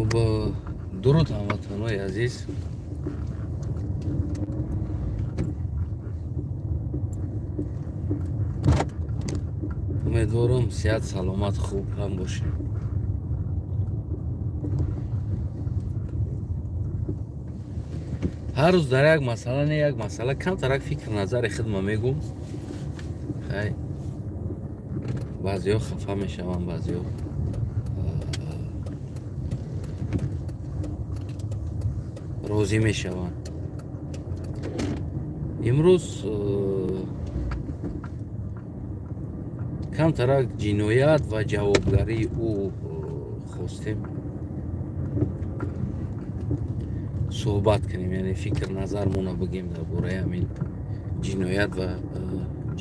Хуб, дуруд ҳамватанои азиз. Умедворам сиҳат, саломат, хуб ҳам бошем. Ҳар рӯз дар як масъала, не як масъала, камтарак фикр назари хидма мегӯм. Хай, баъзеҳо хафа мешаванд, баъзеҳо розӣ мешаванд. Имрӯз камтарак ҷиноят ва ҷавобгарии ӯ хостем суҳбат кунем, яъне фикр назармона бигем дар бораи ҳамин ҷиноят ва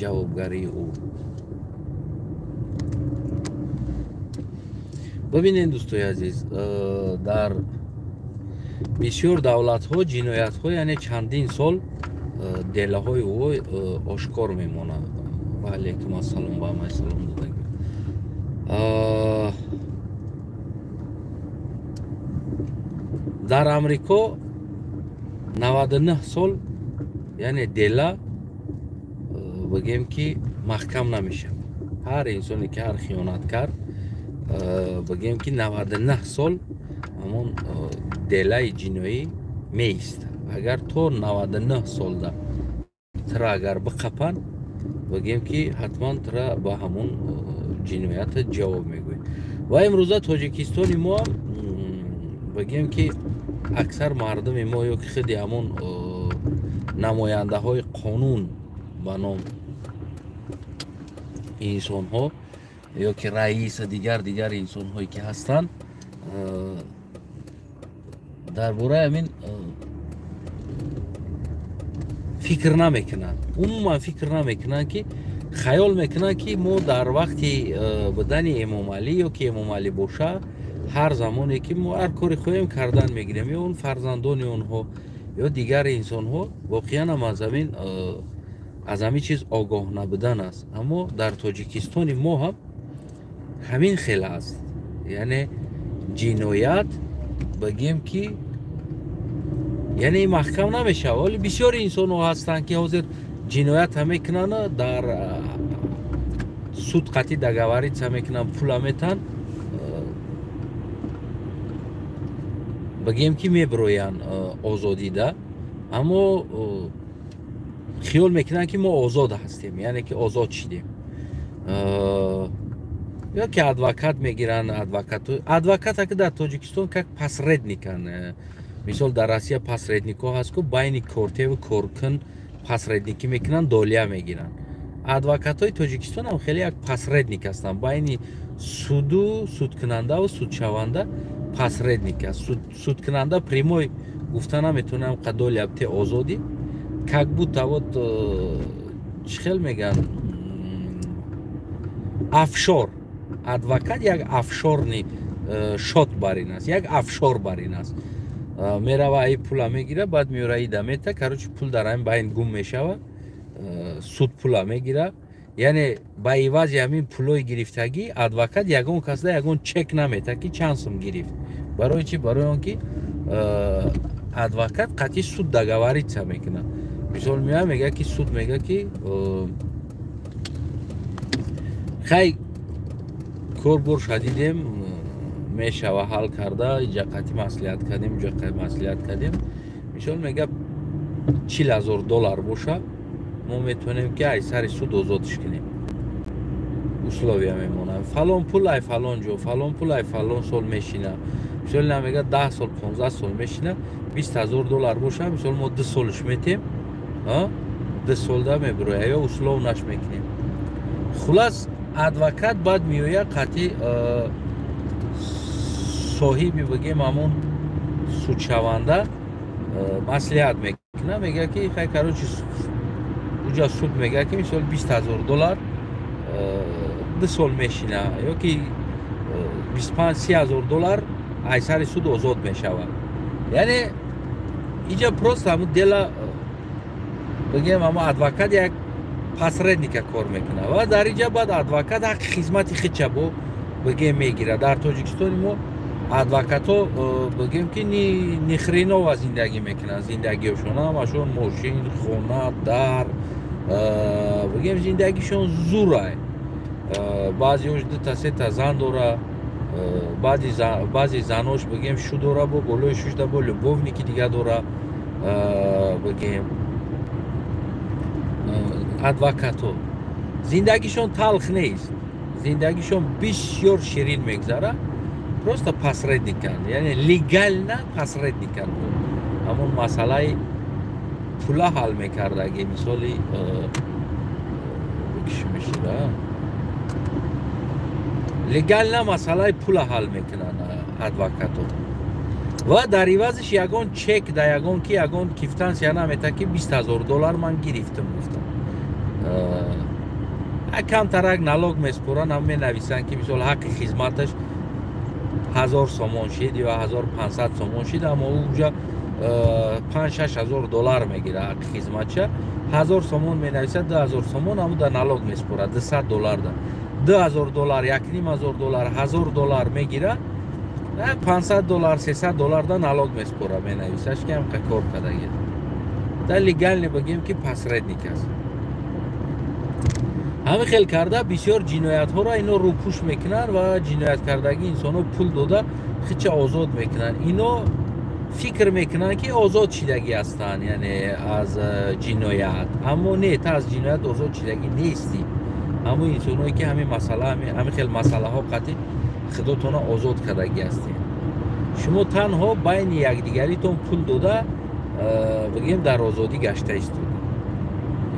ҷавобгарии ӯ. Бибинед, дӯстои азиз, дар бисёр давлатҳо ҷиноятҳо, яъне чандин сол делаҳои ӯ ошкор мемонад. Ва алайкум ассалом, ба ҳамаи салом додагӣ. Дар Амрико 99 сол, яъне дела бигем ки маҳкам намешавад. Ҳар инсоне ки ҳар хиёнат кард, бигем ки 99 сол ҳамон делаи ҷиноӣ меистад. Агар то 99 солда тра агар биқапанд, бигем ки ҳатман тра ба ҳамон ҷиноята ҷавоб мегӯяд. Ва имрӯза Тоҷикистони мо ҳам бигем ки аксар мардуми мо ё ки худи ҳамон намояндаҳои қонун ба ном инсонҳо ё ки раиса дигар инсонҳое ки ҳастанд, дар бораи ҳамин фикр намекунанд. Умуман фикр намекунанд, ки хаёл мекунанд, ки мо дар вақти будани Эмомалӣ ё ки Эмомалӣ боша, ҳар замоне ки мо ҳар кори хоҳем кардан мегирем, ё он фарзандони онҳо ё дигар инсонҳо воқеан ҳам аз ҳамин чиз огоҳ набудан аст. Аммо дар Тоҷикистони мо ҳам ҳамин хел аст. Яъне ҷиноят бигем ки яъне маҳкам намешавад. Вале бисёри инсонҳо ҳастанд, ки ҳозир ҷиноята мекунанд, дар суд қатъи договориться мекунанд, пула метан, бигем ки мебироянд озодида, аммо хиёл мекунанд, ки мо озод ҳастем, яъне ки озод шидем. Ё ки адвокат мегиранд. Адвоката ки дар Тоҷикистон как посредниканд. Мисол, дар Россия посредникҳо ҳаст, ку байни кортеву коркун посредникӣ мекунанд, долия мегиранд. Адвокатҳои Тоҷикистон ҳам хеле як посредник ҳастанд, байни суду судкунандаву судшаванда посредник аст. Судкунанда прямой гуфта наметавонам, қа долия бте озодӣ, как будто вот чӣ хел мегӯянд, афшор. Адвокат як афшорни шот бар ин аст, як афшор бар ин аст. Мерава, ай пула мегира, баъд меёра, ида мета, короче, пул дар ҳамин байн гум мешава, суд пула мегира. Яъне ба ивази ҳамин пулои гирифтагӣ адвокат ягон касда ягон чек намета, ки чанд сум гирифт. Барои чӣ? Барои он ки адвокат қатъи суд договориться мекунад. Мисол, меоя, мега ки суд мега ки хай, кор бор шадидем, мешава ҳал карда, иҷа қатъи маслиҳат кардем, иҷа қатъи маслиҳат кардем. Мисол, мега 40 000 доллар боша, мо метавонем ки ай сари суд озодш кунем. Условия мемонад: фалон пул ай фалон ҷо, фалон пул ай фалон сол мешина. Мисол, ина мега 10 сол, 15 сол мешина, 20 000 доллар боша, мисол, мо 2 солш метем, 2 солда мебироя ё условнаш мекунем. Хулас, адвокат баъд меояд, қатъи соҳиби, бигем, ҳамон судшаванда маслиҳат мекунад, мега ки хай, короче, уҷа суд мега ки мисол 20 000 доллар, 2 сол мешина, ё ки 25-30 ҳазор доллар, ай сари суд озод мешавад. Яъне иҷа просто ҳамун дела, бигем, ҳамун адвокат як посредника кор мекунад ва дар инҷа баъд адвокат ҳаққи хизмати хича бо, бигем, мегирад. Дар Тоҷикистони мо Адвокатҳо, бигем ки, ни хреново зиндагӣ мекунанд. Зиндагиошон ҳамашон мошин, хона, дар, бигем, зиндагишон зурай. Баъзеош дута, сета зан дора, баъзе занош, бигем, шу дора, бо болои шушда бо любовники дига дора. Бигем, адвокатҳо зиндагишон талх нест, зиндагишон бисёр ширин мегзарад. Просто посредниканд, яъне легально посредниканд. Ҳамон масъалаи пула ҳал мекардаги, мисоли кишмешира, легально масъалаи пула ҳал мекунанд адвокатҳо ва дар ивазиш ягон чек да ягон ки ягон квитансия намета, ки 20 000 доллар ман гирифтам гуфтам. Камтарак налог меспоранд, ҳам менависанд, ки мисол ҳаққи хизматаш 1000 сомон шид ё 1500 сомон шид, аммо ӯ уҷа 5-6 ҳазор доллар мегирад. Ҳаққи хизматша 1000 сомон менависад, 2000 сомон, аммо дар налог меспорад 200 доллар да 2000 доллар, 1500 доллар, 1000 доллар мегирад, 500 доллар, 300 доллар да налог меспорад, менависаш, ки ҳамқа кор кардаги. Да легально, бигем, ки посредник аст. Ҳамин хел карда бисёр ҷиноятҳоро ино рӯпӯш мекунанд ва ҷинояткардагии инсонҳо пул дода хича озод мекунанд. Ино фикр мекунанд, ки озод шидагӣ ҳастанд, яъне аз ҷиноят, аммо не, та аз ҷиноят озод шидагӣ нестӣ. Ҳамон инсонҳое, ки ҳамин масъала, ҳамин хел масъалаҳо қатъи худотона озод кардагӣ ҳастед, шумо танҳо байни якдигаритон пул дода, бигем, дар озодӣ гашта истодед.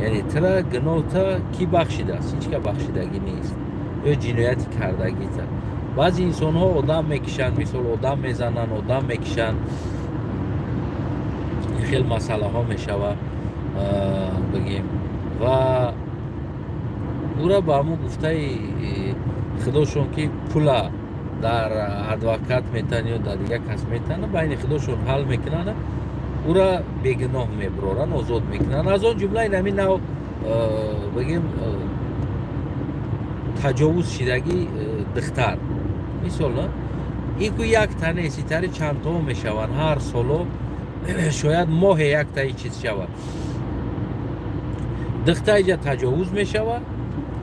Яъне тира гуноҳта кӣ бахшидааст? Ҳеҷ ка бахшидагӣ нест ё ҷинояти кардагита. Баъзе инсонҳо одам мекишанд, мисол, одам мезананд, одам мекишанд, ин хел масъалаҳо мешава, бигем, ва ӯра ба ҳамон гуфтаи худошон, ки пула дар адвокат метан ё дар дигар кас метан, байни худошон ҳал мекунанд, ӯра бегуноҳ мебароранд, озод мекунанд. Аз он ҷумла ин ҳамин нав, бигем, таҷовуз шидагӣ духтар, мисол, ин ку якта нест, итари чандтоо мешаванд ҳар соло, шояд моҳе яктаи чиз шавад. Духтар иҷа таҷовуз мешавад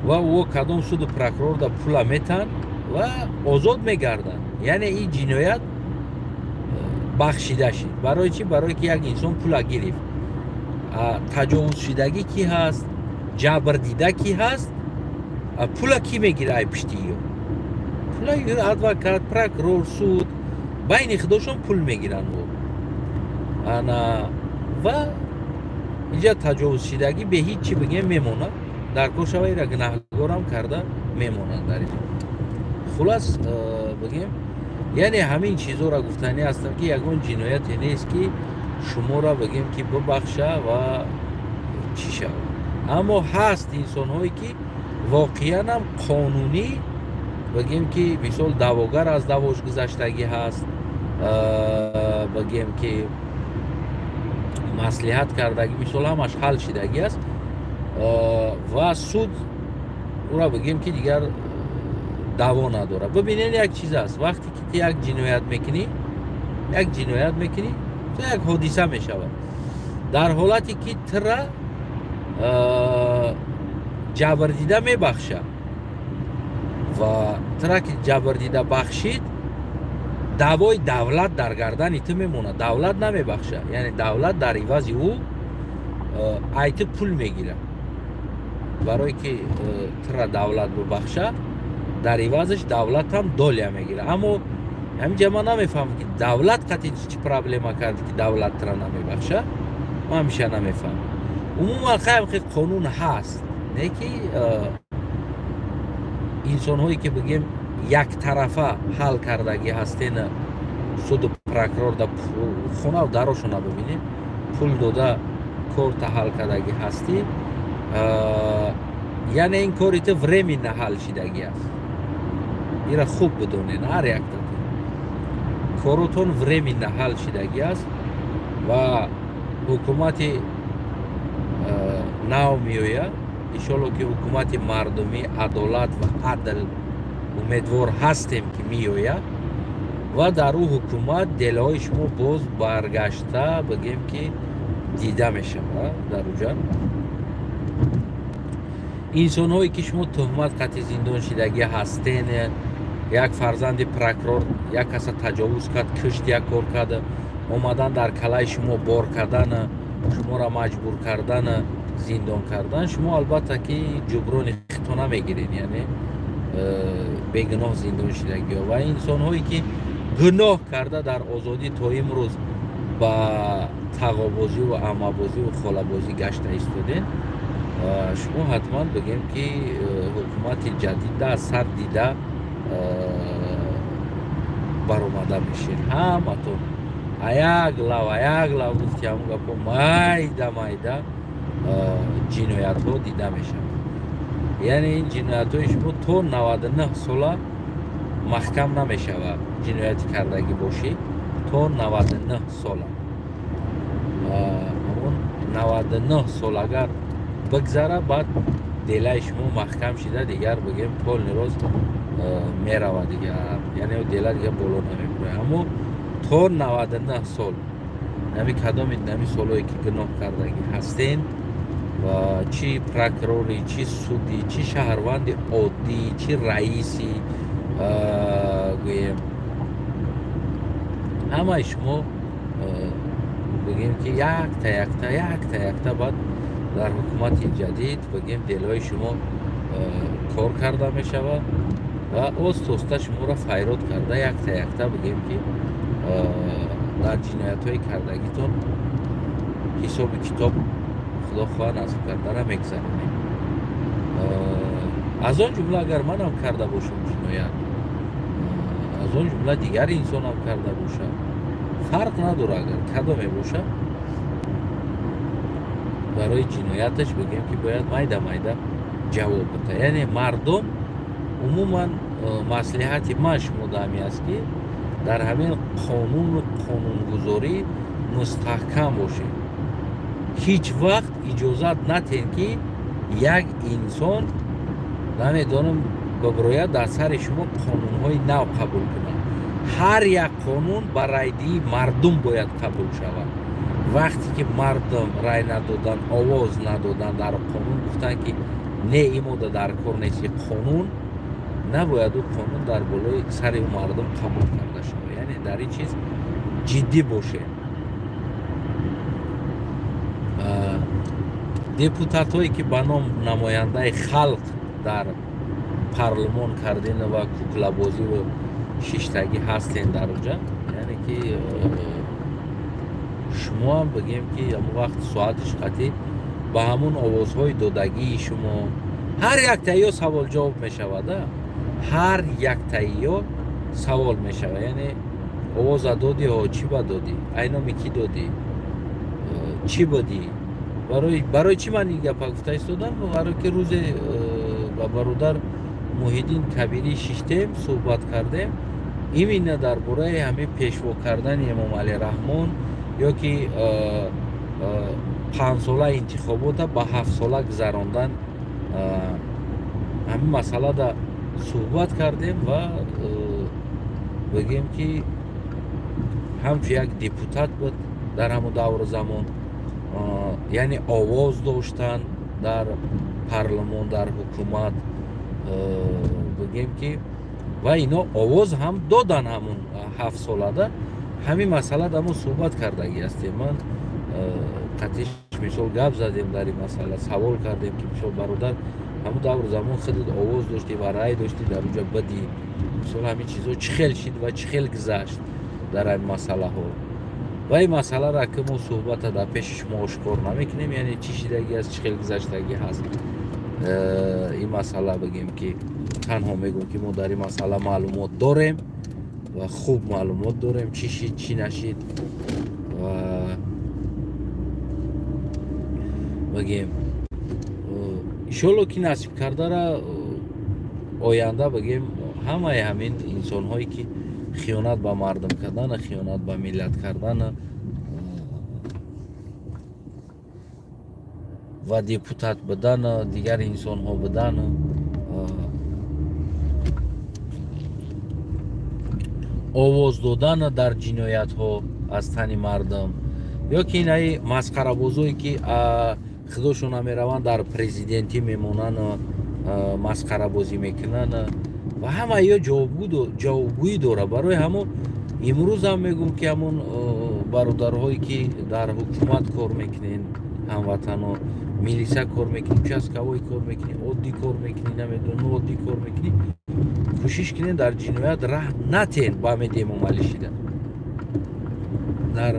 ва ӯ кадом суду прокурор да пула метан ва озод мегарданд. Яъне ин ҷиноят бахшида шид. Барои чӣ? Барое ки як инсон пула гирифт. Таҷовузшидагӣ кӣ ҳаст? Ҷабрдида кӣ ҳаст? Пула кӣ мегира? Ай пишти ё пула адвокат, прокурор, суд байни худошон пул мегиранд ана ва инҷа таҷовузшидагӣ бе ҳеҷ чӣ, бигем, мемонад. Дар кор шава, ира гунаҳгорам карда мемонанд дар инҷо. Хулас, бигем, яъне ҳамин чизҳоро гуфтанӣ ҳастам, ки ягон ҷинояте нест, ки шуморо, бигем, ки бибахша ва чӣ шавад. Аммо ҳаст инсонҳое, ки воқеанам қонунӣ, бигем, ки мисол даъвогар аз даъвош гузаштагӣ ҳаст, бигем, ки маслиҳат кардагӣ, мисол, ҳамаш ҳал шидагӣ аст ва суд ӯра, бигем, ки дигар даъво надорад. Бибинед, як чиз аст: вақте ки ту як ҷиноят мекунӣ, як ҷиноят мекунӣ, ту як ҳодиса мешавад. Дар ҳолате ки тира ҷабрдида мебахшад ва тира ки ҷабрдида бахшид, даъвои давлат дар гардани ту мемонад, давлат намебахшад. Яъне давлат дар ивази ӯ ай ту пул мегирад. Барое ки тира давлат бибахшад, дар ивазаш давлатам доля мегирад. Аммо ҳаминҷа ман намефаҳмам, ки давлат қатъи чӣ проблема кард, ки давлат тира намебахшад. Ман ҳамеша намефаҳмам. Умуман хаям хел қонун ҳаст, не ки инсонҳое, ки, бигем, яктарафа ҳал кардагӣ ҳастена, суду прокурор да хонав дарошона бибинем, пул дода корта ҳал кардагӣ ҳастӣ, яъне ин кори ту временно ҳал шидагӣ аст. Ира хуб бидонед, ҳар яктатон коротон временно ҳал шидагӣ аст ва ҳукумати нав меояд, иншолло, ки ҳукумати мардумӣ, адолат ва адл, умедвор ҳастем, ки меояд. Ва дар ӯ ҳукумат делаҳои шумо боз баргашта бигем ки дида мешавад дар уҷа. Инсонҳое ки шумо туҳмат қатъи зиндон шидагӣ ҳастен, як фарзанди прокурор як каса таҷовуз кард, кишт, як кор кард, омадан дар калаи шумо бор кардан, шуморо маҷбур кардан, зиндон кардан, шумо албатта ки ҷуброни хито намегиред, яъне бегуноҳ зиндон шидагиҳо. Ва инсонҳое ки гуноҳ карда дар озодӣ то имрӯз ба тағобозиву аммабозиву холабозӣ гашта истоден, шумо ҳатман бигем ки ҳукумати ҷадида аз сар дида баромада мешед. Ҳаматон аяк лав, аяк лав гуфти ҳамон гапо майда майда ҷиноятҳо дида мешавад. Яъне ин ҷиноятҳои шумо то 99 сола маҳкам намешавад. Ҷинояти кардагӣ бошӣ то 99 сола, ҳамон 99 сол агар бигзара, баъд делаи шумо маҳкам шида, дигар бигем полный роз мерава дигар, яъне дела дигар боло намебурад. Аммо то 99 сол нами кадоми нами солҳое ки гуноҳ кардагӣ ҳастен, ва чӣ прокурори, чӣ судӣ, чӣ шаҳрванди оддӣ, чӣ раиси, гӯем ҳамаи шумо бигем ки якта якта якта якта баъд дар ҳукумати ҷадид бигем делҳои шумо кор карда мешавад ва остоста шуморо файрод карда якта якта бигем ки дар ҷиноятҳои кардагитон ҳисоби китоб худо хоҳа насиб кардара мегзаронем. Аз он ҷумла агар манам карда бошам ҷиноят, аз он ҷумла дигар инсонам карда бошад, фарқ надорад агар кадоме бошад, барои ҷинояташ бигем ки бояд майда майда ҷавоб бита. Яъне мардум умуман маслиҳати ман шумо даҳми аст ки дар ҳамин қонуну қонунгузорӣ мустаҳкам бошед. Ҳеҷ вақт иҷозат натен ки як инсон намедонам бибирояд дар сари шумо қонунҳои нав қабул кунад. Ҳар як қонун ба райдиҳии мардум бояд қабул шавад. Вақте ки мардум рай надодан, овоз надодан дар қонун, гуфтанд ки не, ин мода дар кор нест, қонун набояд ӯ қонун дар болои сари мардум қабул карда шавад. Яъне дар ин чиз ҷиддӣ бошед. Депутатҳое ки ба ном намояндаи халқ дар парлумон карден ва куклабозиву шиштагӣ ҳастен дар оҷа, яъне ки шумоам бигем ки ҳамон вақт соатиш қатӣ ба ҳамон овозҳои додагии шумо ҳар яктаиё савол ҷавоб мешавад, ҳар яктаиё савол мешавад. Яъне овоза додӣ, ҳо чӣ ба додӣ, айноми кӣ додӣ, чӣ будӣ, барои чӣ ман ин гапа гуфта истодам? Барои ки рӯзе ба бародар Муҳиддин Кабирӣ шиштем, суҳбат кардем именно дар бораи ҳамин пешво кардани Эмомалӣ Раҳмон ё ки 5-сола интихобота ба 7-сола гузарондан, ҳамин масъалада суҳбат кардем ва бигем ки ҳамчун як депутат буд дар ҳамон давру замон, яъне овоз доштан дар парлумон, дар ҳукумат, бигем ки ва ино овоз ҳам додан ҳамон 7-солада. Ҳамин масъалада мо суҳбат кардагӣ ҳастем. Ман қатиш мисол гап задем дар ин масъала, савол кардем ки мисол бародар ҳамон давру замон худат овоз доштӣ ва рай доштӣ, дар уҷа бидӣ, мисол ҳамин чизҳо чӣ хел шид ва чӣ хел гузашт дар ҳамин масъалаҳо. Ва ин масъаларо ки мо суҳбата дар пеши шумо ошкор намекунем, яъне чӣ шидагӣ аст, чӣ хел гузаштагӣ ҳаст ин масъала, бигем ки танҳо мегӯм ки мо дар ин масъала маълумот дорем ва хуб маълумот дорем, чӣ шид, чӣ нашид. Ва бигем иншоалло ки насиб кардара оянда бигем ҳамаи ҳамин инсонҳое ки хиёнат ба мардум кардан, хиёнат ба миллат кардан ва депутат будан, дигар инсонҳо будан, Овоз додан дар ҷиноятҳо аз тани мардум, ё ки инаи масхарабозое ки худошона мераванд дар президентӣ мемонанд, масхарабозӣ мекунанд ва ҳама ё ҷавобгӯӣ дорад. Барои ҳамон имрӯз ҳам мегӯм ки ҳамон бародарҳое ки дар ҳукумат кор мекунед, ҳамватано, милиса кор мекунӣ, участковой кор мекунӣ, оддӣ кор мекунӣ, намедонам, нооддӣ кор мекунӣ, кӯшиш кунед дар ҷиноят раҳ натен ба Умеди Эмомалӣ шида. Дар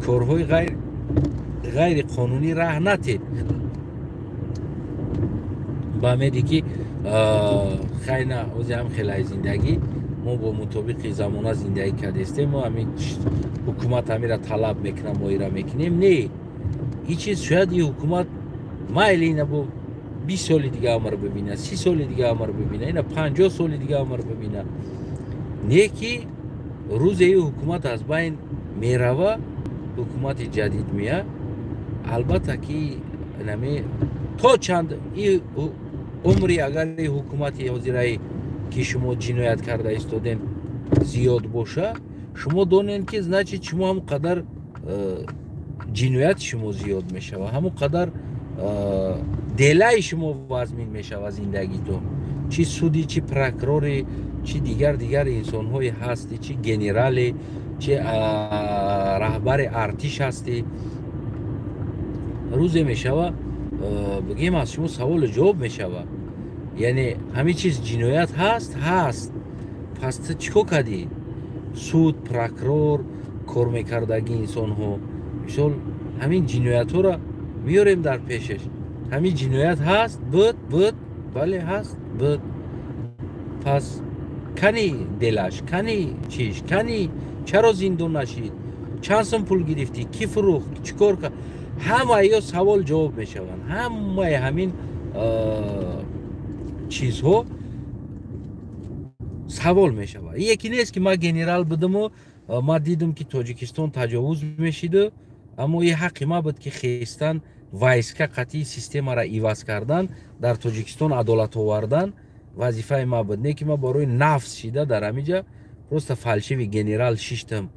корҳои ғайриқонунӣ раҳ натен ба умеде ки хайна ози ҳам хелаи зиндагӣ мо бо мутобиқи замона зиндагӣ кардестем, мо ҳамин ҳукумат ҳамира талаб мекунам, мо ира мекунем. Не, ин чиз шояд ин ҳукумат майли ина бо 20 соли дига амр бибина, 30 соли дига амр бибина, ина 50 соли дига амр бибина. Не ки рӯзе ин ҳукумат аз байн мерава, ҳукумати ҷадид мея, албатта ки нами то чанд ин умри агар ин ҳукумати ҳозираи ки шумо ҷиноят карда истоден зиёд боша, шумо донед ки значит шумо ҳамон қадар ҷинояти шумо зиёд мешава, ҳамон қадар делаи шумо вазмин мешава зиндагитон. Чи суди, чи прокурори, чи дигар инсонҳое ҳастӣ, чи генерале, чи раҳбари артиш ҳастӣ, рӯзе мешава бигем аз шумо саволу ҷавоб мешава. Яъне ҳамин чиз ҷиноят ҳаст, ҳаст. Пас ту чӣ кор кардӣ? Суд, прокурор, кор мекардаги инсонҳо, мисол ҳамин ҷиноятҳоро меорем дар пешаш. Ҳамин ҷиноят ҳаст, буд, буд, бале ҳаст, буд. Пас кани делаш, кани чиш, кани чаро зиндон нашид, чанд сум пул гирифтӣ, ки фурӯхт, чӣ кор кард? Ҳама ё савол ҷавоб мешаванд. Ҳамаи ҳамин чизҳо савол мешавад. Яке нест ки ман генерал будаму ман дидам ки Тоҷикистон таҷовуз мешиду, аммо ин ҳаққи ман буд ки хестан вайска қатъии системаро иваз кардан, дар Тоҷикистон адолат овардан вазифаи ман буд. Не ки ман барои нафс шида дар ҳамиҷа просто фалшиви генерал шиштам.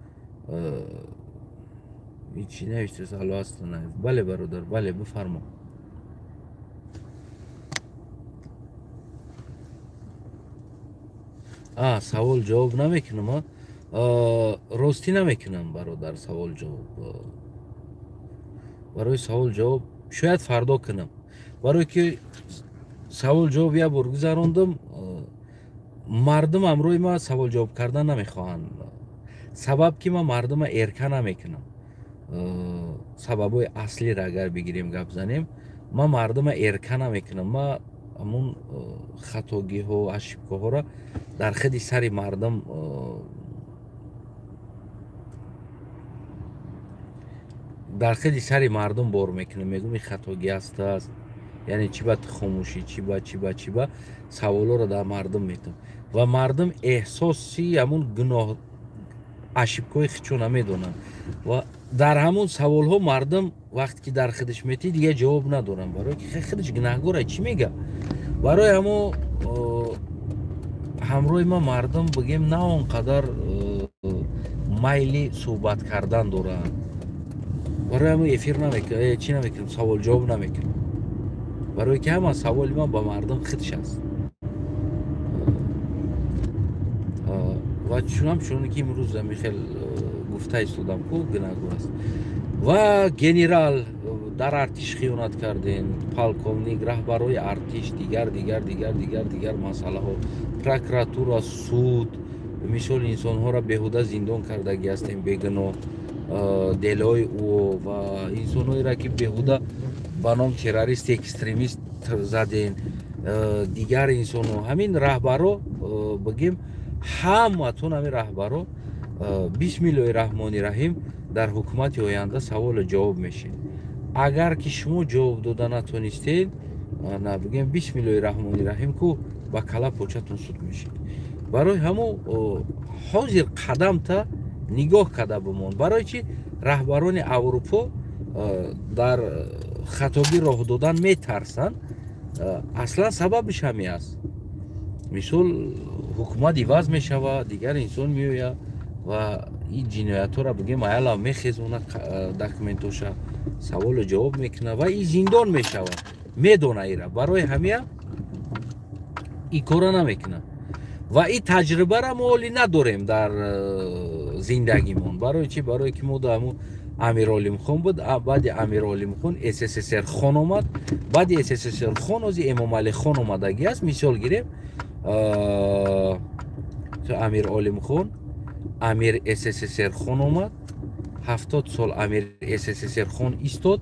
Ҳичи навиштааст Алло Астанаев. Бале бародар, бале бифармо. Савол ҷавоб намекунам, ростӣ намекунам бародар, савол ҷавоб. Барои савол ҷавоб шояд фардо кунам. Барои ки савол ҷавоб як бор гузарондам, мардум ҳамроҳи ман савол ҷавоб кардан намехоҳанд. Сабаб ки ман мардума эрка намекунам. Сабабҳои аслиро агар бигирем гап занем, ман мардума эрка намекунам. Ман ҳамун хатогиҳо, ошибкаҳоро дар худи сари мардум бор мекунам. Мегӯм ин хатогӣ ҳастааст, яъне чӣ ба хомӯшӣ, чӣ ба чӣ ба чӣ ба саволҳоро дар мардум метам ва мардум эҳсоси ҳамун гуноҳ ошибкаҳои худшо намедонанд ва дар ҳамун саволҳо мардум вақте ки дар худаш метӣ дигар ҷавоб надоранд, барое ки худаш гунаҳгора чӣ мега. Барои ҳамо ҳамроҳи ма мардум бигем на он қадар майли суҳбат кардан доранд. Барои ҳамо эфир намекунам, чӣ намекунам, савол ҷавоб намекунам, барое ки ҳама саволи ман ба мардум худш аст. Ва чунам чуноне ки имрӯз ами хел гуфта истодам ку гунаҳгор аст. Ва генерал дар артиш хиёнат карден, полковник, раҳбарои артиш, дигар дигар дигар дигар дигар масъалаҳо, прокуратура, суд, мисол инсонҳоро беҳуда зиндон кардагӣ ҳастем бегуноҳ, делои ӯ ва инсонҳоеро ки беҳуда ба ном террорист, экстремист заден, дигар инсонҳо. Ҳамин раҳбаро бигем ҳаматон ҳамин раҳбаро бисмиллоҳи раҳмони раҳим дар ҳукумати оянда саволу ҷавоб мешед. Агар ки шумо ҷавоб дода натонистед, на бигем бисмиллоҳи раҳмони раҳим ку ба кала початон суд мешед. Барои ҳамо ҳозир қадамта нигоҳ карда бимон. Барои чи раҳбарони Аврупо дар хатобӣ роҳ додан метарсанд? Аслан сабабиш ҳамин аст. Мисол ҳукумат иваз мешавад, дигар инсон меояд, Ва ин ҷиноятҳоро бигем, аяла мехезона, документоша саволу ҷавоб мекунад ва ин зиндон мешавад. Медона ира, барои ҳамия ин кора намекунад. Ва ин таҷрибара мо ҳоли надорем дар зиндагимон. Барои чӣ? Барое ки мо дар ҳамун Амиролимхон буд, баъди Амиролимхон СССР хон омад, баъди СССР хон ози Эмомалӣ хон омадагӣ аст. Мисол гирем, Амир Олимхон, Амир СССР хон омад, 70 сол Амир СССР хон истод,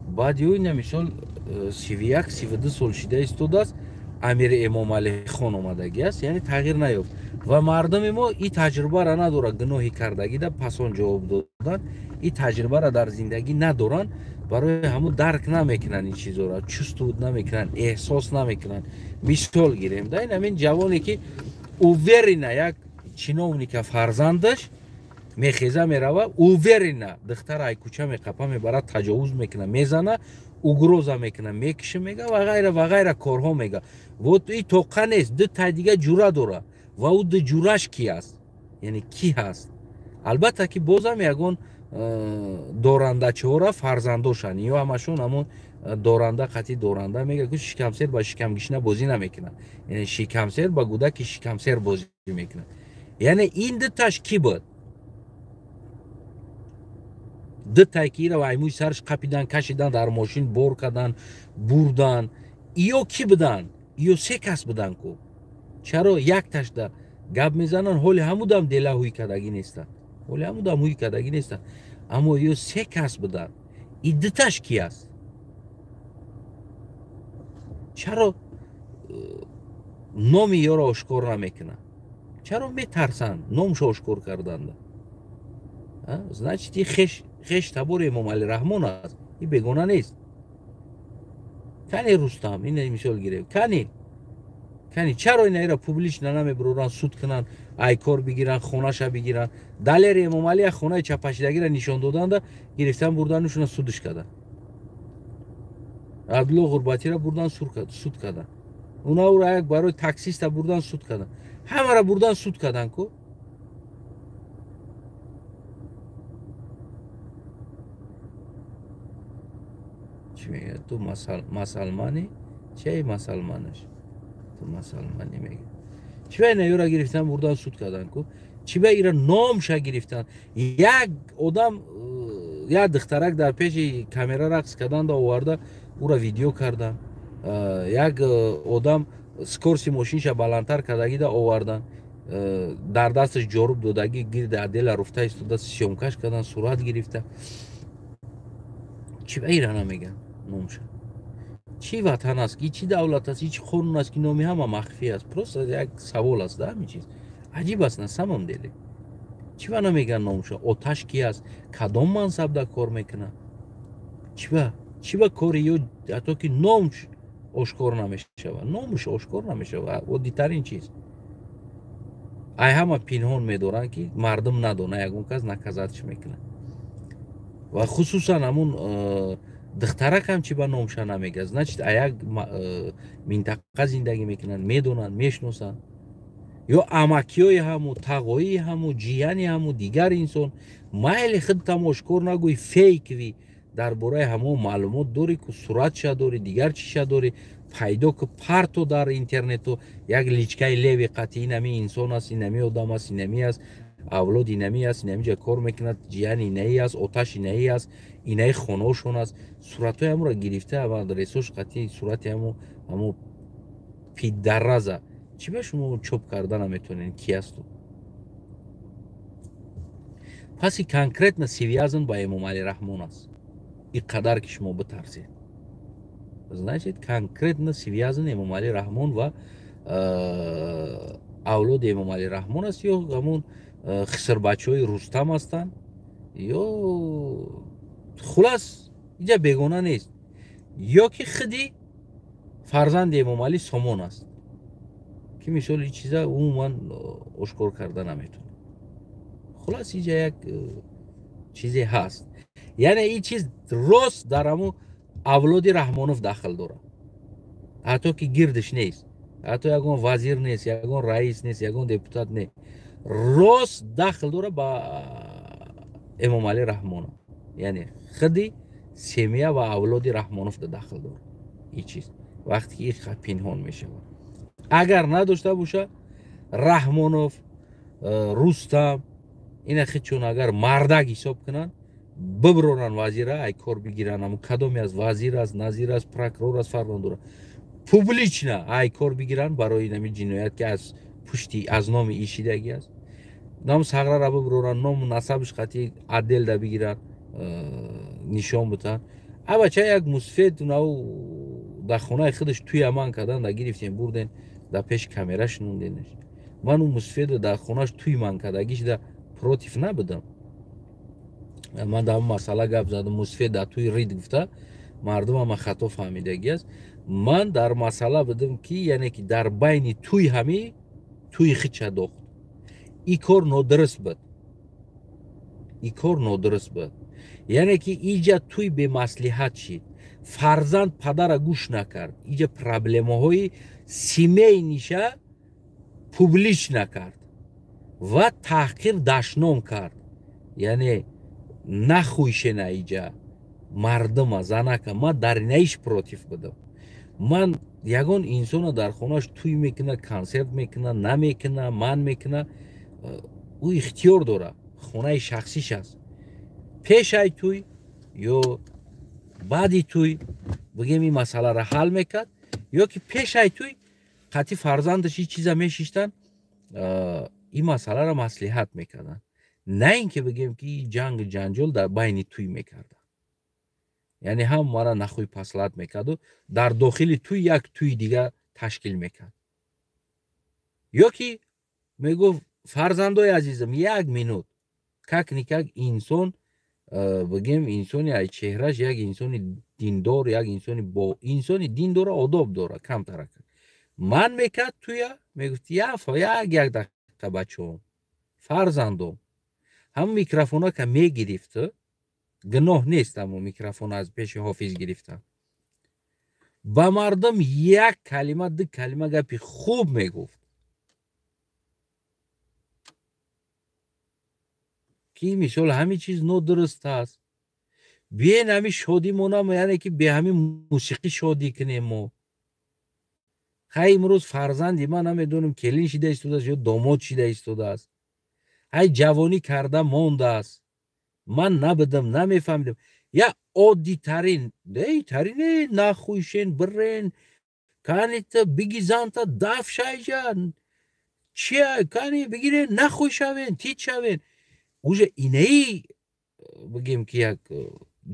баъди ӯ ина мисол 31, 32 сол шида истодааст, Амир Эмомалӣ хон омадагӣ аст, яъне тағйир наёфт. Ва мардуми мо ин таҷрибаро надорад, гуноҳи кардагида пасон ҷавоб додан, ин таҷрибаро дар зиндагӣ надоранд, барои ҳамун дарк намекунанд ин чизоро, чувствуд намекунанд, эҳсос намекунанд. Мисол гирем, да ин ҳамин ҷавоне ки уверена як чиновника фарзандаш мехеза мерава, уверена духтара ай кӯча меқапа мебарад, таҷовуз мекуна, мезана, угроза мекуна, мекиша мега ва ғайра ва ғайра корҳо мега. Вот и тоқа нест, ду тай дига ҷура дора ва ӯ ду ҷураш ки аст, яъне ки ҳаст. Албатта ки бозам ягон дорандачиҳоро фарзандошанд, ё ҳамашон ҳамон доранда қатъи доранда мега, ки шикамсер ба шикамгишна бозӣ намекунад, яъне шикамсер ба гудаки шикамсер бозӣ мекунад. Яъне ин дуташ ки буд? Дутай ки ира аймӯи сараш қапидан, кашидан, дар мошин бор кардан, бурдан, иё ки буданд? Иё се кас буданд ку. Чаро якташда гап мезананд, ҳоли ҳамудам дела ҳуй кардагӣ нестанд, ҳоли ҳамудам ҳуй кардагӣ нестанд, аммо иё се кас буданд. И дуташ ки аст? Чаро номи ёро ошкор намекунанд? Чаро метарсанд номшо ошкор карданда? Значит, и хеш табори Эмомалӣ Раҳмон аст, и бегона нест. Кани Рустам, ина мисол гирем, кани кани чаро ина ира публично намебуроранд, суд кунанд, айкор бигиранд, хонаша бигиранд? Далери Эмомалӣ як хонаи чапашидагиро нишон доданда гирифтан, бурданушона судш карданд. Абдулло Ғурбатиро бурдан суд карданд. Уна ӯро як барои таксиста бурдан суд карданд. Ҳамаро бурдан суд карданд ку. Чӣ мегӯяд? Ту масалманӣ? Чӣ масалманаш? Ту масалманӣ мегӯяд. Чӣ ба ина ёра гирифтан бурдан суд карданд ку? Чӣ ба ира номша гирифтан? Як одам, як духтарак дар пеши камера рақс карданда оварда, ӯро видео кардан. Як одам скорси мошинша баландтар кардагида овардан, дар дасташ ҷоруб додагӣ гирди отдела руфта истода съёмкаш кардан, сурат гирифта. Чӣ ба ира намеган номша? Чӣ ватан аст, ки чӣ давлат аст, чӣ қонун аст, ки номи ҳама махфӣ аст? Просто як савол аст, да, ҳамин чиз аҷиб аст на самом деле. Чӣ ба намеган номша? Оташ ки аст, кадом мансабда кор мекунад? Чӣ ба кори ё ҳатто ки номш ошкор намешавад, номш ошкор намешавад. Оддитарин чиз. Ай ҳама пинҳон медоранд, ки мардум надона, ягон кас наказатш мекунад. Ва хусусан ҳамун духтаракам чӣ ба номша намегӯяд? Значит, а як минтақа зиндагӣ мекунанд, медонанд, мешиносанд. Ё амакиёи ҳаму, тағоии ҳаму, ҷияни ҳаму, дигар инсон. Майли худтам ошкор нагӯй, фейкви дар бораи ҳамон маълумот дорӣ ку, суратша дорӣ, дигар чиша дорӣ, пайдо ку, парто дар интернету як личкаи леви қатъи инами инсон аст, инами одам аст, инами аст, авлод инами аст, инами ҷа кор мекунад, ҷияни инаи аст, оташ инаи аст, инаи хонаошон аст. Суратҳои ҳамонро гирифта ва адресош қатъи сурати ҳамо пидараза. Чӣ ба шумо чоп карда наметавонед, ки асту? Паси конкретно связан ба Эмомалӣ Раҳмон аст. И қадар ки шумо битарсед, значит, конкретно связан Эмомалӣ Раҳмон ва авлоди Эмомалӣ Раҳмон аст, ё ҳамон хисрбачаҳои Рустам ҳастанд, ё хулас инҷа бегона нест, ё ки худи фарзанди Эмомалӣ Сомон аст, ки мисол ин чиза умуман ошкор карда наметавонад. Хулас инҷа як чизе ҳаст. Яъне ин чиз рост дар ҳамун авлоди Раҳмонов дахл дорад, ҳатто ки гирдиш нест, ҳатто ягон вазир нест, ягон раис нест, ягон депутат нест. Рост дахл дора ба Эмомалӣ Раҳмонов, яъне худи семья ва авлоди Раҳмонов дахл дорад ин чиз. Вақте ки ин пинҳон мешавад, агар надошта боша, Раҳмонов, Рустам ина худшон агар мардак ҳисоб кунанд, биброранд вазира, ай кор бигиранд. Аммо кадоме аз вазир аст, назир аст, прокурор аст, фарқ надорад, публично ай кор бигиранд барои нами ҷиноят, ки аз пушти аз номи ишидагӣ аст. Нам сағрара биброранд, ному насабаш қатъи отделда бигиранд, нишон бутанд. Абача як мусфед нав дар хонаи худаш туя ман кардан, да гирифтем, бурден, дар пеши камера шунонденаш. Ман ӯ мусфеда дар хонаш туй ман кардагиш да против набудам. Ман дар масъала гап задам, мусфед дар туй рид гуфта, мардум ама хато фаҳмидагӣ аст. Ман дар масъала будам, ки яъне ки дар байни туй ҳами туи хича дохт. И кор нодуруст буд, и кор нодуруст буд. Яъне ки иҷа туй бемаслиҳат шид, фарзанд падара гӯш накард, иҷа проблемаҳои семейниша публично кард ва таҳқир дашном кард. Яъне нахӯйшена иҷа мардума, занака. Ман дар инаиш против будам. Ман ягон инсона дар хонаш туй мекуна, консерт мекуна, намекуна, ман мекуна, ӯ ихтиёр дорад, хонаи шахсиш аст. Пешай туй ё баъди туй бигем ин масъаларо ҳал мекард, ё ки пешай туй қатъи фарзандаш ин чиза мешиштанд, ин масъаларо маслиҳат мекарданд, на ин ки бигем ки ҷангу ҷанҷол дар байни туй мекарданд. Яъне ҳам мара нахӯй паслат мекарду дар дохили туй як туи дига ташкил мекард. Ё ки мегуфт: фарзандои азизам, як минут, как-никак инсон, бигем, инсони ай чеҳраш як инсони диндор, як инсони бо инсони дин дора, одоб дора, камтарак ман мекард туя, мегуфт: як як дақиқа, бачаҳом, фарзандом. Ҳамн микрофонака мегирифт, гуноҳ нест, аммо микрофон аз пеши ҳофиз гирифтан, ба мардум як калима, ду калима гапи хуб мегуфт, ки мисол ҳамин чиз нодуруст аст, биен ҳамин шодӣ монам, яъне ки бе ҳамин мусиқӣ шодӣ кунем мо. Хай, имрӯз фарзанди ман намедонам келин шида истодааст ё домод шида истодааст, ҳай ҷавонӣ карда мондааст. Ман набудам, намефаҳмидам. Я оддитарин тарин нахӯйшен, бирен канита бигизанта даф шайҷа чия кани бигирен, нахӯй шавен, тит шавен. Уже инаи бигем ки як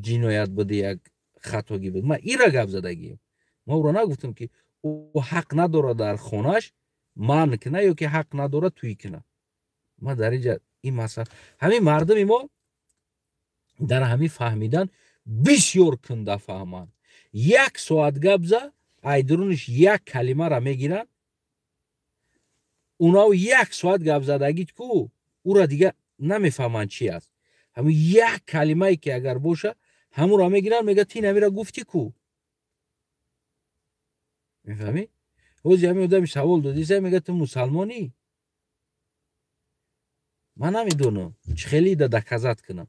ҷиноят буди, як хатогӣ буд. Ман ира гап задагием, ман ӯро нагуфтам, ки ӯ ҳақ надорад дар хонаш манъ куна ё ки ҳақ надорад туй куна. Ман дар инҷа ин масъала, ҳамин мардуми мо дар ҳамин фаҳмидан бисёр кунда фаҳманд. Як соат гап за, айдуруниш як калимара мегиранд, унав як соат гап задагит ку ӯра дига намефаҳманд чи аст. Ҳамин як калимае ки агар боша, ҳамуро мегиранд, мега: ти намира гуфтӣ ку. Мефаҳмӣ? Ҳози ҳамин одами савол додиса, мега: ту мусалмонӣ? Ман намедонам чӣ хеле да доказать кунам.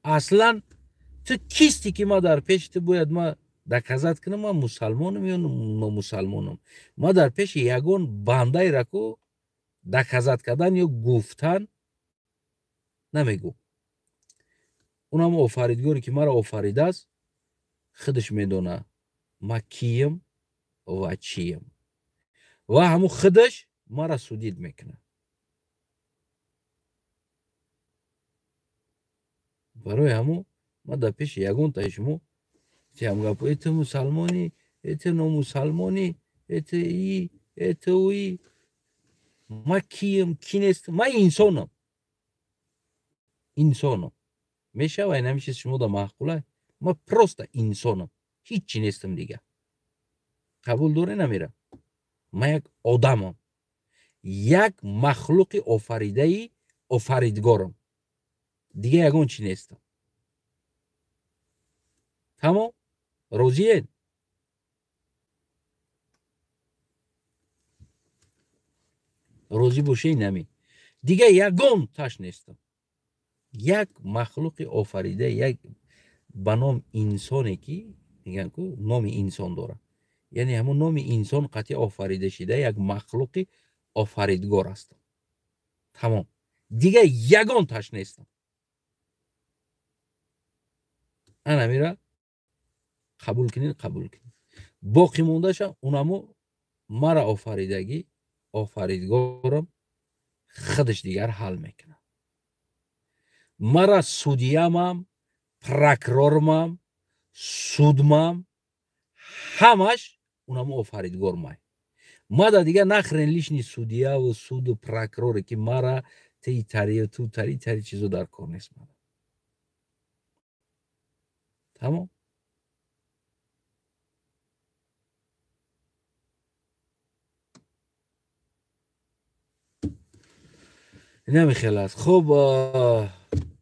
Аслан ту кисти, ки ма дар пеши ту бояд ма доказать кунам ман мусалмонам ё номусалмонам? Ма дар пеши ягон бандаеро ку доказать кардан ё гуфтан намегӯ. Унам офаридгоре ки маро офаридааст, худаш медона ма кием ва чием, ва ҳамун худаш мара судить мекунад. Барои ҳамун ман дар пеши ягонтаи шумо тиам гапо: э ту мусалмонӣ, э ту номусалмонӣ, э ту и, э ту уи. Ман кием, ки нестам? Ман инсонам, инсонам. Мешава ин ҳамин чиз шумо да маъқулай? Ман просто инсонам, ҳиччи нестам дига. Қабул доре намера? Ман як одамам, як махлуқи офаридаи офаридгорам, дига ягон чи нестам. Тамом, розиед? Розӣ боше, нами дига ягон таш нестам. Як махлуқи офарида, як ба ном инсоне ки мегӯянд ку номи инсон дорад, яъне ҳамон номи инсон қатъи офарида шида як махлуқи офаридгор ҳастам. Тамом, дига ягон таш нестам. Анамира қабул кунед, қабул кунед. Боқӣ мондаша унамо мара офаридагӣ офаридгорам худаш дигар ҳал мекунад. Мара судиямам, прокурормам, судмам, ҳамаш унамо офаридгормай. Мада дигар нахрен лишний судияву суду прокуроре ки мара ти тари ту тари тари чизо дар кор нест мара. Тамом. Намихел аст. Хуб,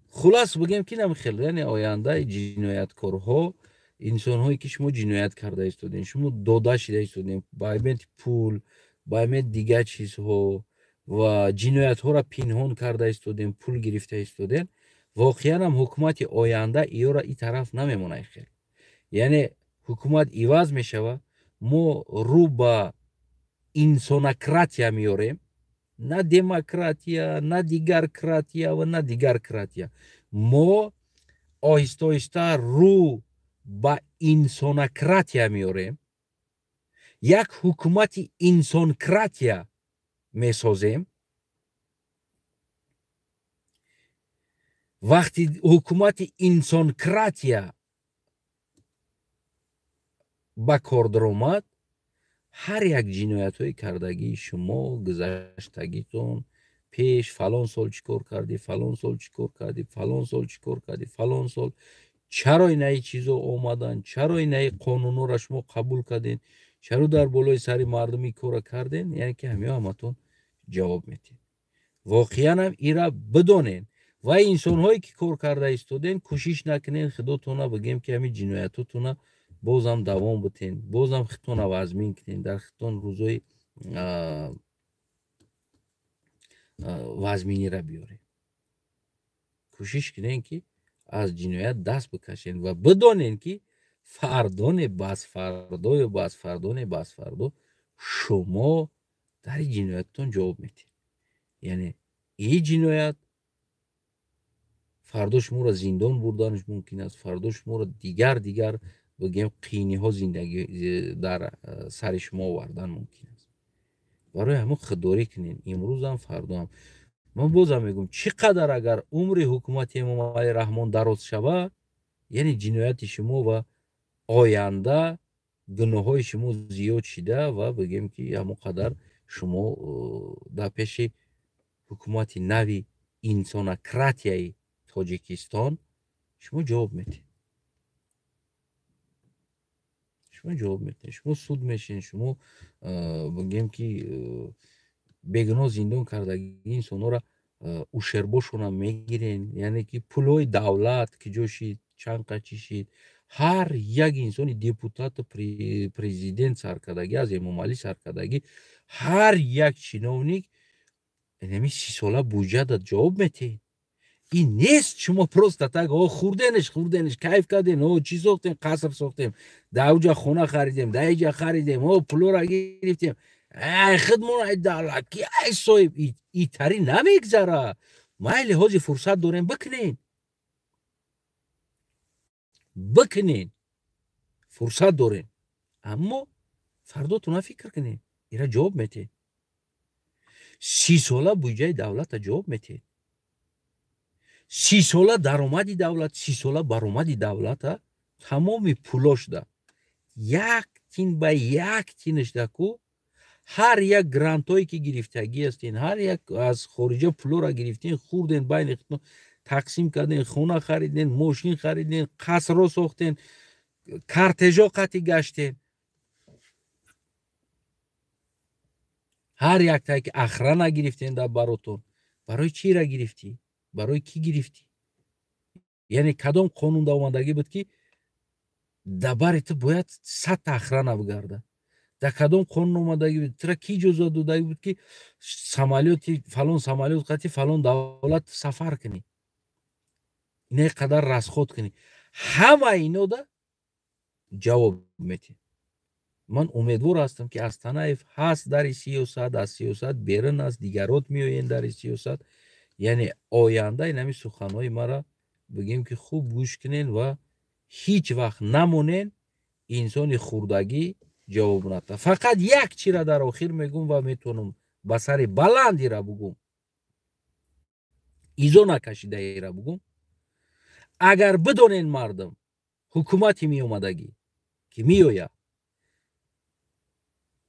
хулас бигем ки намихел, яъне ояндаи ҷинояткорҳо, инсонҳое ки шумо ҷиноят карда истодем, шумо дода шида истодем ба аймети пул, ба аймети дигар чизҳо ва ҷиноятҳоро пинҳон карда истодем, пул гирифта истодем, воқеан ҳам ҳукумати оянда иёра и тараф намемонад хел. Яъне ҳукумат иваз мешавад, мо рӯ ба инсонократия меорем, на демократия, на дигаркратия ва на дигаркратия. Мо оҳиста оҳиста рӯ ба инсонократия меорем, як ҳукумати инсонкратия месозем. Вақти ҳукумати инсонкратия ба кор даромад, ҳар як ҷиноятҳои кардагии шумо, гузаштагитон, пеш фалон сол чӣ кор кардӣ, фалон сол чӣ кор кардӣ, фалон сол чӣ кор кардӣ, фалон сол чаро инаи чизо омаданд, чаро инаи қонунҳоро шумо қабул кардем, чаро дар болои сари мардум ин корро кардем, яъне ки ҳамиҳо ҳаматон ҷавоб медиҳед. Воқеан ҳам ира бидонед ва инсонҳое ки кор карда истоден, кӯшиш накунед худотона бигем ки ҳамин ҷиноятотона бозам давом битен, бозам хитона вазмин кунен, дар хитон рӯзои вазминира биёред. Кӯшиш кунен ки аз ҷиноят даст бикашен ва бидонен ки фардоне бас фардо ё бас фардоне бас фардо шумо дар ин ҷинояттон ҷавоб медиҳед. Яъне ин ҷиноят фардо шуморо зиндон бурданаш мумкин аст, фардо шуморо дигар дигар бигем қийниҳо зиндагӣ дар сари шумо овардан мумкин аст. Барои ҳамон худдорӣ кунед, имрӯзам фардоам. Ман бозам мегӯям, чӣ қадар агар умри ҳукумати Эмомалӣ Раҳмон дароз шавад, яъне ҷинояти шумо ва оянда гуноҳҳои шумо зиёд шида ва бигем ки ҳамон қадар шумо дар пеши ҳукумати нави инсонократияи Тоҷикистон шумо ҷавоб медиҳед. Шумо ҷавоб медиҳед, шумо суд мешин, шумо бигем ки бегуноҳ зиндон кардагии инсонҳоро ушербошона мегирен, яъне ки пулҳои давлат ки ҷо шид, чанд қа чӣ шид, ҳар як инсони депутату президент саркардагӣ, аз Эмомалӣ саркардагӣ, ҳар як чиновник ҳамин 30 сола буҷада ҷавоб медиҳед. Ин нест шумо просто так о хурденеш, хурденеш, кайф кардем, о чӣ сохтем, қаср сохтем, дар уҷа хона харидем, дар иҷа харидем, о пулора гирифтем, ай хидмон, ай давлат ки ай соҳиб, итари намегзара. Майли, ҳозир фурсат дорем, бикунен, бикунен, фурсат дорем, аммо фардотона фикр кунед, ира ҷавоб медиҳед. 30 сола буҷаи давлата ҷавоб медиҳед, 30 сола даромади давлат, 30 сола баромади давлата, тамоми пулошда як тин ба як тинашда ку ҳар як грантҳое ки гирифтагӣ ҳастен, ҳар як аз хориҷа пулора гирифтен, хурден, байни худтон тақсим карден, хона хариден, мошин хариден, қасрҳо сохтен, кортежҳо қатъи гаштен, ҳар яктае ки охрана гирифтен дар баротон, барои чира гирифтӣ, барои кӣ гирифтӣ? Яъне кадом қонун дар омадагӣ буд ки дар бари ту бояд 100-та охрана бигарда, Дар кадом қонун омадагӣ буд? Тура ки иҷозат додагӣ буд, ки самолёти фалон самолёт қати фалон давлат сафар кунӣ, ине қадар расход кунӣ? Ҳама инода ҷавоб метиҳ. Ман умедвор ҳастам, ки Астанаев ҳаст дари сиёсат, аз сиёсат берун аст, дигарот меоянд дари сиёсат. Яъне оянда инами суханҳои мара бигем, ки хуб гӯш кунен ва ҳеҷ вақт намонен инсони хурдагӣ ҷавоб ната. Фақат як чира дар охир мегӯм ва метавонам ба сари баландира бугум, изо накашидаира бугум. Агар бидонен, мардум, ҳукумати меомадагӣ ки меояд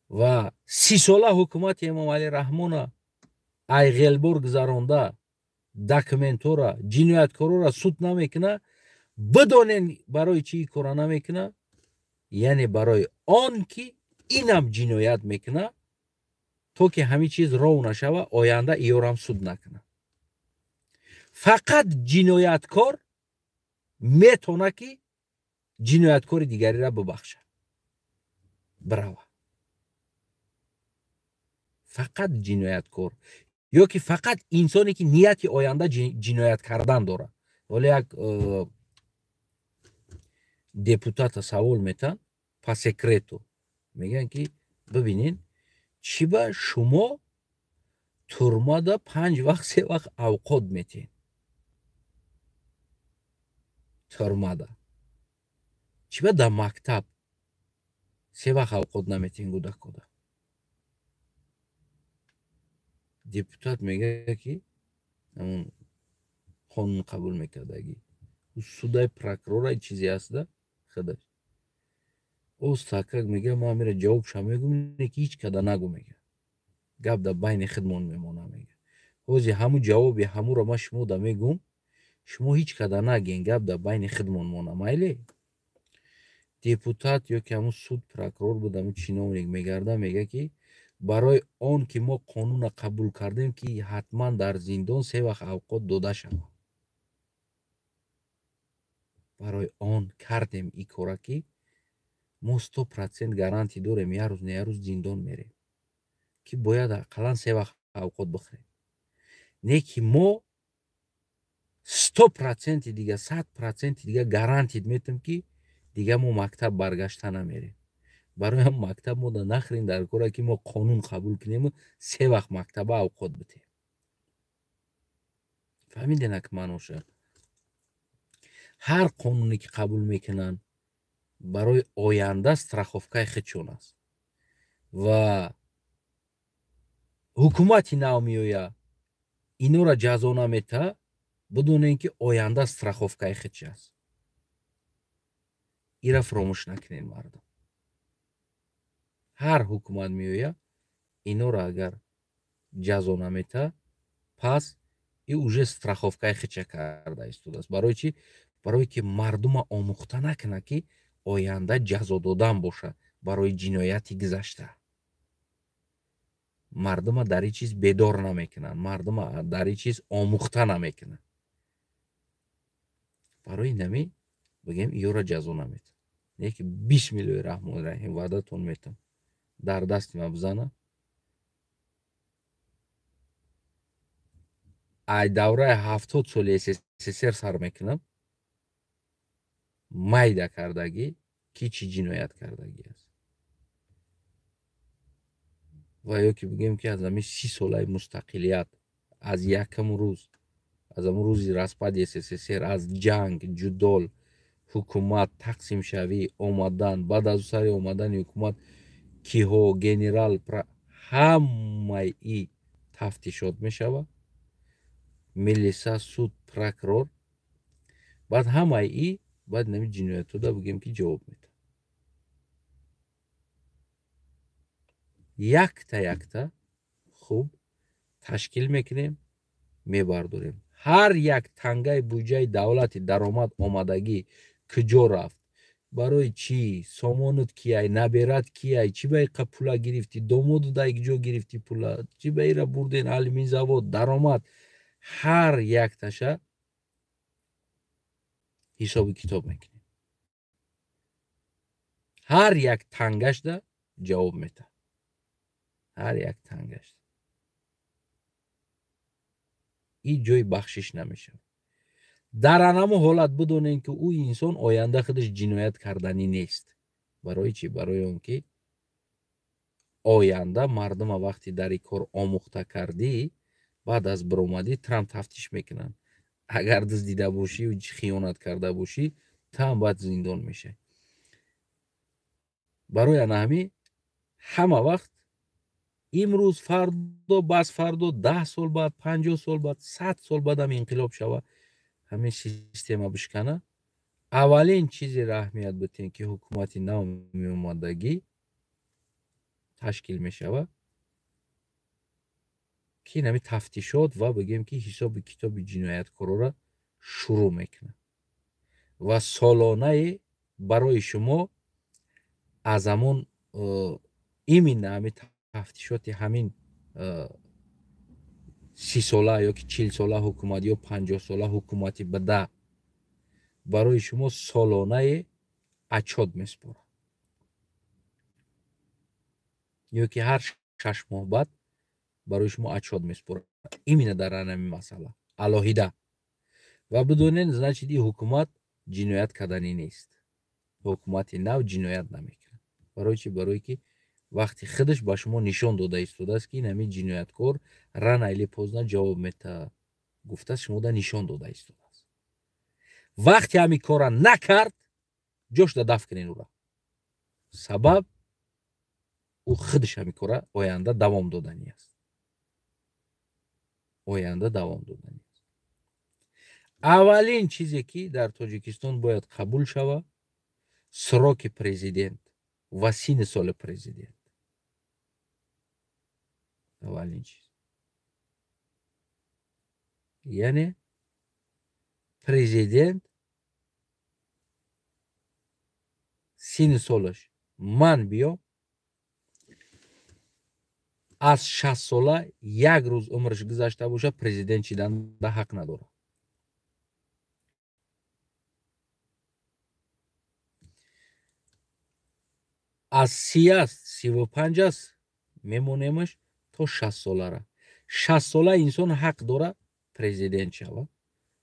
ва 30-сола ҳукумати Эмомалӣ Раҳмона айғелбор гузаронда, документора, ҷинояткорора суд намекуна, бидонен, барои чӣ кора намекуна? Яъне барои он ки инам ҷиноят мекуна, то ки ҳамин чиз ров нашава, оянда иёрам суд накуна. Фақат ҷинояткор метавона, ки ҷинояткори дигарира бибахша, бирава. Фақат ҷинояткор ё ки фақат инсоне, ки нияти оянда ҷиноят кардан дорад. Вале як депутата савол метан по секрету, мегӯянд, ки бибинен, чӣ ба шумо турмада панҷ вақт, се вақт авқот метиҳед турмада, чӣ ба дар мактаб се вақт авқот наметиҳен кӯдакода? Депутат мегӯяд, ки ҳамун қонун қабул мекардагӣ, судай, прокурора, чизе ҳаста худаш остакак мега: «Ман амира ҷавобша мегӯм, ки ҳеҷ када нагӯ», мега, «гап дар байни худмон мемона», мега. «Ҳози ҳамун ҷавоби ҳамуро ман шумода мегӯм, шумо ҳеҷ када наген, гап дар байни худмон мона, майле?» Депутат ё ки ҳамун суд, прокурор буд, ҳамун чиновник мегарда, мега, ки барои он ки мо қонуна қабул кардем, ки ҳатман дар зиндон се вақт авқот дода шавад, барои он кардем и кора, ки мо 100% гарантия дорем, як рӯз не як рӯз зиндон мерем, ки бояд ақаллан се вақт авқот бихӯрем. Не ки мо 100%-и дига, 100%-и дига гарантия метем, ки дига мо мактаб баргашта намерем. Барои ҳам мактаб мо да нахӯрем дар кора, ки мо қонун қабул кунему се вақт мактаба авқот битем. Фаҳмидена, ки маъноша? Ҳар қонуне ки қабул мекунанд, барои оянда страховкаи худшон аст. Ва ҳукумати нав меояд, инора ҷазо намета, бидонем, ки оянда страховкаи худш аст. Ира фуромӯш накунед, мардум. Ҳар ҳукумат меояд, инора агар ҷазо намета, пас и уже страховкаи худша карда истодааст. Барои чӣ? Барое ки мардума омӯхта накунад, ки оянда ҷазо додан бошад барои ҷинояти гузашта. Мардума дар ин чиз бедор намекунанд, мардума дар ин чиз омӯхта намекунанд. Барои нами бигем, иёра ҷазо наметам. Не ки бисмиллоҳи раҳмони раҳим, ваъдатон метам, дар дасти ма бизана, ай давраи 70 соли СССР сар мекунам, майда кардагӣ, ки чӣ ҷиноят кардагӣ аст, ва ё ки бигем, ки аз ҳамин 30 солаи мустақилият, аз якум рӯз, аз ҳамун рӯзи распади СССР, аз ҷанг, ҷудол, ҳукумат тақсимшавӣ, омадан, баъд аз сари омадани ҳукумат, киҳо генерал, ҳамаи и тафтишот мешавад, милиса, суд, прокурор, баъд ҳамаи и, баъд нами ҷиноятҳода бигем, ки ҷавоб медиҳад. Якта якта хуб ташкил мекунем, мебардорем. Ҳар як тангаи буҷаи давлати даромад омадагӣ куҷо рафт, барои чӣ, сомонут кияй, наберат кияй, чӣ ба иқа пула гирифтӣ, домоду дар ҷо гирифтӣ пула, чӣ ба ира бурден алюминзавод, даромад, ҳар якташа ҳисоби китоб мекунем, ҳар як тангашда ҷавоб метаҳад, ҳар як тангаш. Ин ҷои бахшиш намешавад. Дар анамо ҳолат бидонем, ки ӯ инсон оянда худаш ҷиноят карданӣ нест. Барои чӣ? Барои он ки оянда мардума вақти дар ин кор омӯхта кардӣ, баъд аз биромадӣ Трамп тафтиш мекунанд. Агар дуздида бошӣ, хиёнат карда бошӣ, там баъд зиндон мешавӣ. Барои ана ҳамин ҳама вақт имрӯз, фардо, бас фардо, 10 сол баъд, 50 сол баъд, 100 сол баъд ҳам инқилоб шава, ҳамин система бишкана, аввалин чизеро аҳамият битем, ки ҳукумати нав меомадагӣ ташкил мешава, ки ҳамин тафтишот ва бигем, ки ҳисоби китоби ҷинояткорора шурӯъ мекунад ва солонае барои шумо аз ҳамон именно ҳамин тафтишоти ҳамин 30 сола ё ки 40 сола ҳукумат ё 50 сола ҳукумати бада барои шумо солонае отчёт месупорад, ё ки ҳар 6 моҳ баъд барои шумо отчёт месупорад именно дар ҳамин масъала алоҳида. Ва бидонед, значит, ин ҳукумат ҷиноят карданӣ нест. Ҳукумати нав ҷиноят намекунад. Барои чӣ? Барое ки вақти худаш ба шумо нишон дода истодааст, ки ин ҳамин ҷинояткор рано или поздно ҷавоб метаҳад, гуфтааст, шумода нишон дода истодааст. Вақте ҳамин корра накард, ҷошда дафт кунед ӯра. Сабаб, ӯ худаш ҳамин корра оянда давом доданӣ аст. Оянда давом доданӣ аст. Аввалин чизе, ки дар Тоҷикистон бояд қабул шава, сроки президент ва синни соли президент. Аввалин чиз. Яъне президент синни солаш ман биём аз 60 сола як рӯз умраш гузашта боша, президент шиданда ҳақ надорад. Аз 30 аст, 35 аст, мемонемаш то 60 солара. 60 сола инсон ҳақ дора президент шава.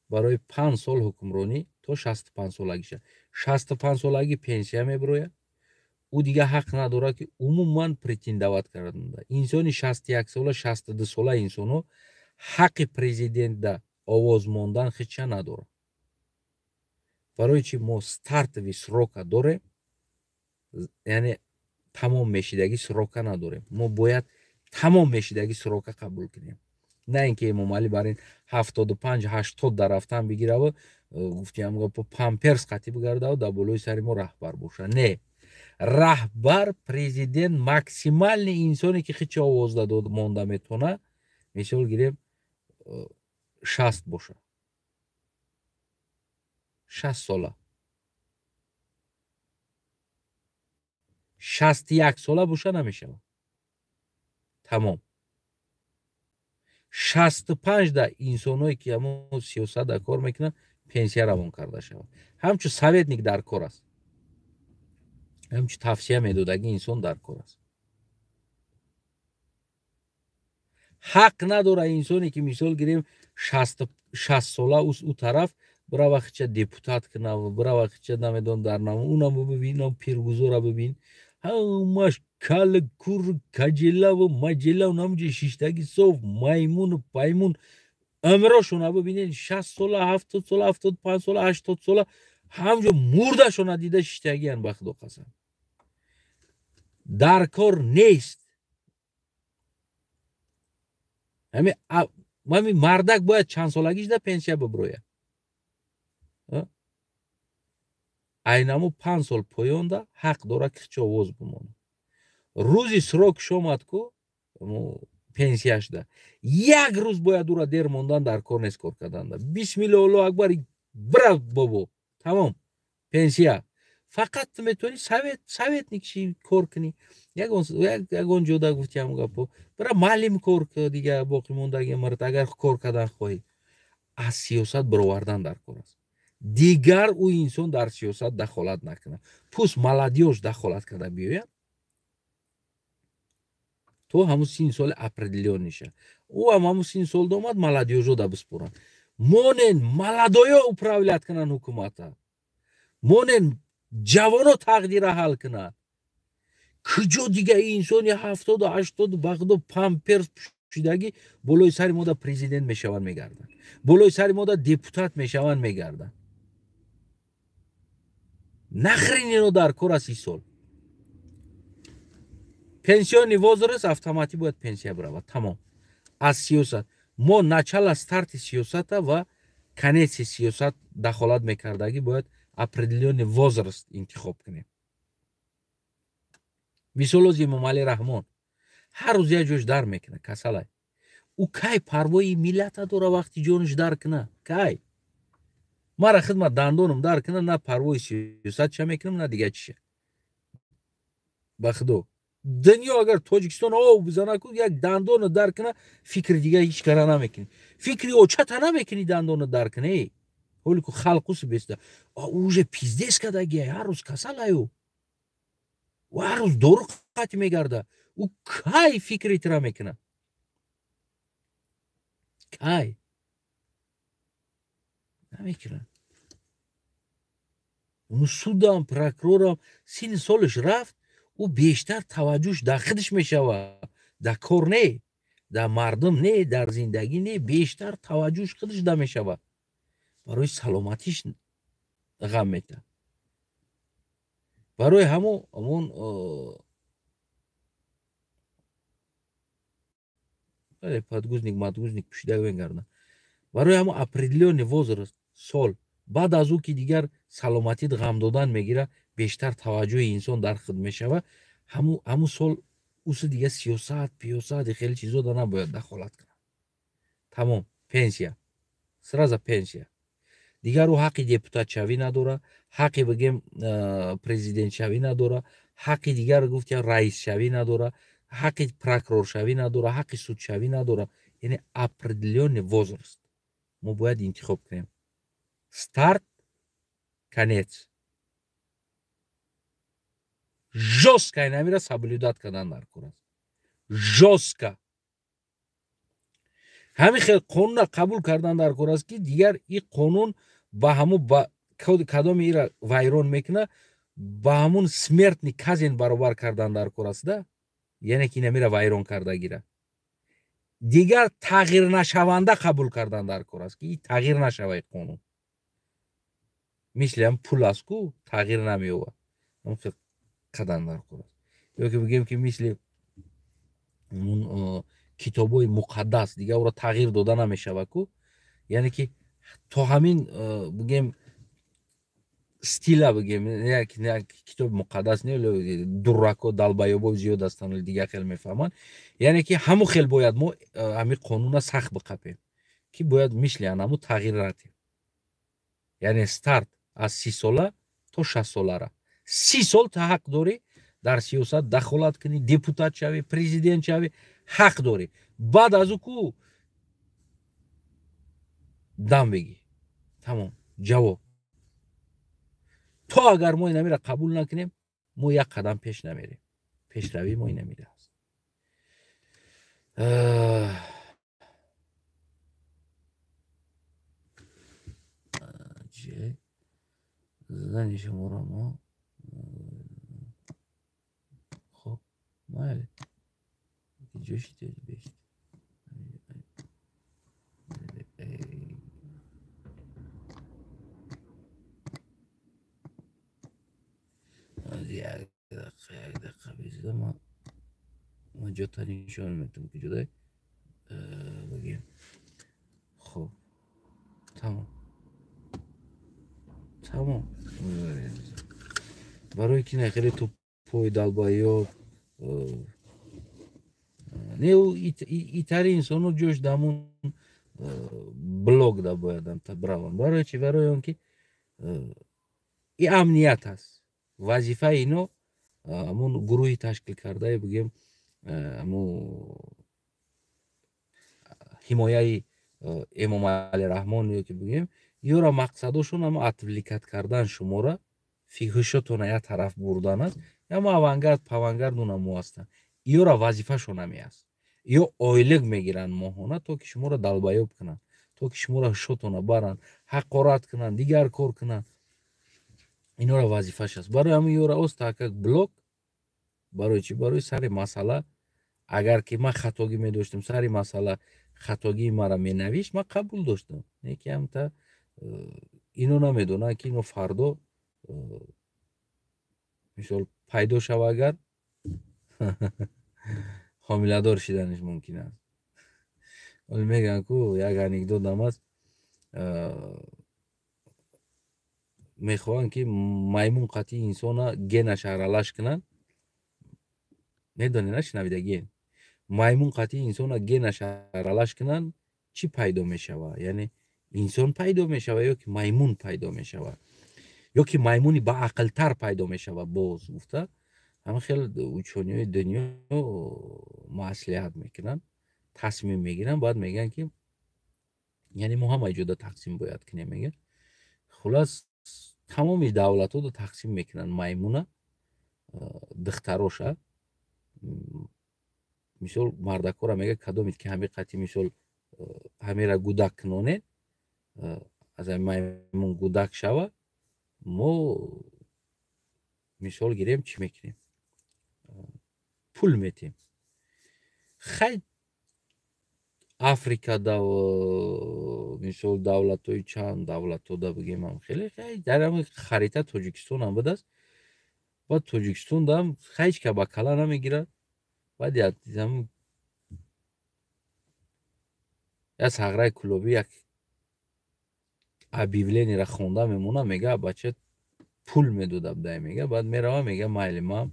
Барои 5 сол ҳукмронӣ то 65 солагӣ шава. 65 солагӣ пенсия мебирояд. Ӯ дига ҳақ надорад, ки умуман претендовать карданда. Инсони 61 сола, 62 сола инсонҳо ҳаққи президентда овоз мондан хича надорад. Барои чи? Мо стартовый срока дорем, яъне тамом мешидаги срока надорем. Мо бояд тамом мешидаги срока қабул кунем. На ин ки Эмомалӣ бар ин 75, 80 дар рафтан бигираву гуфтиам гапо памперс қатӣ бигардаву дар болои сари мо раҳбар боша. Не, раҳбар, президент максимальный инсоне, ки хичи овозда монда метавона, мисол гирем, 60 боша, 60 сола, 61 сола боша намешавад. Тамом. 65 да инсоное, ки ҳамон сиёсат дар кор мекунанд, пенсия равон карда шавад. Ҳамчун советник дар кор аст, ҳамчун тавсия медодаги инсон дар кор аст. Ҳақ надора инсоне, ки мисол гирем 60 сола ӯ тараф бирава хича депутат кунав, бирава хича намедонам дар нам унам бибин, нам пиргузора бибин, ҳамаш кал кур каҷелаву маҷелав намҷи шиштаги соф маймуну паймун умрошона бибинед, 60 сола, 70 сола, 75 сола, 80 сола ҳамҷо мурдашона дида шиштагиян, ба худо қасам. Дар кор нест. Ҳами мардак бояд чанд солагиш да пенсия бибирояд? Айнамо 5 сол поёнда ҳақ дорад, ки хичи овоз бимонад. Рӯзи срок шомад ку пенсияшда як рӯз бояд ӯра дер мондан дар кор нест, кор карданда. Бисмилло, Аллоҳу акбар, бира бобо, тамом, пенсия. Фақат ту метавонӣ советник ши кор кунӣ, ягон ҷода гуфтиам гапо, бира маълим кор ку, дига боқӣ мондаги март агар кор кардан хоҳӣ. Аз сиёсат баровардан дар кор аст. Дигар ӯ инсон дар сиёсат дахолат накунад. Пусть молодёжь дахолат карда биёяд. То ҳамун сини соли определённый ша. Ӯ ҳам ҳамун сини сол домад, молодёжо да биспоранд. Монен молодоё управлять кунанд ҳукумата. Монен ҷавоно тақдира ҳал кунанд. Куҷо дига инсони 70-80 ба худо памперс пӯшидагӣ болои сари мода президент мешаванд мегарданд. Болои сари мода депутат мешаванд мегарданд. Нахрен ино дар кор аст ин сол. Пенсионный возраст автоматӣ бояд пенсия биравад. Тамом. Аз сиёсат. Мо начало старти сиёсата ва конец и сиёсат дахолат мекардагӣ бояд определённый возраст интихоб кунем. Мисол ози Эмомалӣ Раҳмон ҳар рӯз як ҷош дар мекунад, касалай. Ӯ кай парвои миллата дора вақти ҷониш дар куна? Кай? Мара хидмат дандонам дар куна, на парвои сиёсат ча мекунам, на дига чиша. Ба худо. Дунё агар Тоҷикистон ов бизана ку, як дандона дар куна, фикри дига ҳеҷ кара намекунӣ. Фикри очата намекунӣ дандона дар куна, эй. Ҳоле ку халқус беста. Уже пиздец кардагиай, ҳар рӯз касалаю. Ӯ ҳар рӯз дору қатъ мегарда. Ӯ кай фикри тира мекунад? Кай? Намекунад. Уну судам, прокурорам, сини солаш рафт, ӯ бештар таваҷҷӯҳш дар худаш мешавад. Дар кор не, дар мардум не, дар зиндагӣ не, бештар таваҷҷӯҳш худаш да мешавад. Барои саломатиш ғам метаҳад. Барои ҳамон подгузник, мадгузник пӯшида мегарданд. Барои ҳамон определённый возраст, сол, баъд аз ӯ ки дигар саломатит ғам додан мегирад, бештар таваҷҷӯҳи инсон дар худ мешавад, ҳамун сол уси дигар сиёсат, пиёсат, хеле чизо да набояд дахолат кунад. Тамом, пенсия. Сразу пенсия. Дигар ӯ ҳаққи депутатшавӣ надора, ҳаққи бигем президентшавӣ надора, ҳаққи дигар гуфтя раисшавӣ надора, ҳаққи прокуроршавӣ надора, ҳаққи судшавӣ надора. Яъне определённый возраст мо бояд интихоб кунем. Старт, конец. Жёстко инамира соблюдать кардан дар кор аст. Жёстко. Ҳамин хел қонуна қабул кардан дар кор аст, ки дигар ин қонун ба ҳамун ба кадоми ира вайрон мекунад, ба ҳамун смертный казнь баробар кардан дар кор аст, да? Яъне ки инамира вайрон карда гира. Дигар тағйирнашаванда қабул кардан дар кор аст, ки ин тағйир нашава қонун. Мисли ҳам пул аст ку, тағйир намеёбад. Ҳамин хел қадан дар кор аст. Ё ки бигем ки мисли китобҳои муқаддас дигар ӯро тағйир дода намешавад ку. Яъне ки то ҳамин бигем стила бигем, як китоби муқаддас не, дуррако долбоёбо зиёд ҳастанд, дигар хел мефаҳманд. Яъне ки ҳамун хел бояд мо ҳамин қонуна сахт биқапем, ки бояд мисли анаму тағйир радем. Яъне старт аз 30 сола то 60 солара. 30 сол та ҳақ дорӣ дар сиёсат дахолат кунӣ, депутат шавӣ, президент шавӣ, ҳақ дорӣ. Баъд аз ӯ ку дам бигӣ. Тамом, ҷавоб. То агар мо инамира қабул накунем, мо як қадам пеш намерем. Пешравии мо инамира аст. Зани шуморо мо хоб майли ҷӯши бешт. Як дақиқа безида ма ҷота нишон метам ки ҷудай бигем. Хоб, тамом, тамом. Барои ки не хеле тупой долбоёб не, итари инсоно ҷош дамун блог да боядам бравам. Барои чи? Барои он ки и амният аст. Вазифаи ино ҳамун гурӯҳи ташкил кардае бигем, ҳамун ҳимояи Эмомалӣ Раҳмон ё ки бигем, ёра мақсадошон ҳамо отвлекать кардан шумора, фикрҳошотона як тараф бурдан аст. Ҳамо авангард павангард унамо ҳастанд. Иёра вазифашон ҳаме аст. Ё ойлик мегиранд моҳона, то ки шуморо долбоёб кунанд, то ки шуморо ҳушотона баранд, ҳақорат кунанд, дигар кор кунанд. Инора вазифаш аст. Барои ҳамин ёра остака блок. Барои чӣ? Барои сари масъала. Агар ки ман хатогӣ медоштам, сари масъала хатогии маро менавишт, ман қабул доштам. Не ки ҳамта ино намедонанд, ки ино фардо мисол пайдо шава, агар ҳомиладор шиданаш мумкин аст. Вале мегӯянд ку, як анекдотам аст, мехоҳанд, ки маймун қатъи инсона генаш аралаш кунанд. Медонед, нашинавида? Ген маймун қатъи инсона генаш аралаш кунанд, чӣ пайдо мешавад? Яъне инсон пайдо мешавад ё ки маймун пайдо мешавад, ё ки маймуни баақлтар пайдо мешавад? Боз гуфта, ҳама хел учёный ҳои дунё маслиҳат мекунанд, тасмим мегиранд, баъд мегӯянд, ки яъне мо ҳама ҷода тақсим бояд кунем. Мегӯянд, хулас, тамоми давлатҳоро тақсим мекунанд маймуна, духтароша. Мисол, мардакора мега, кадомед ки ҳами қати, мисол, ҳамера гудак кунонед, аз ҳами маймун гудак шава, мо, мисол гирем, чӣ мекунем? Пул метем. Хай, Африкада, мисол, давлатҳои, чанд давлатҳода бигемам, хеле дар ҳами харита Тоҷикистонам будааст. Баъд Тоҷикистондаам ҳеҷ ка ба кала намегирад. Баъд як сағраи кулобӣ як объявление ро хонда мемона, мега, бача пул медода будай, мега. Баъд мерава, мега, майли, ман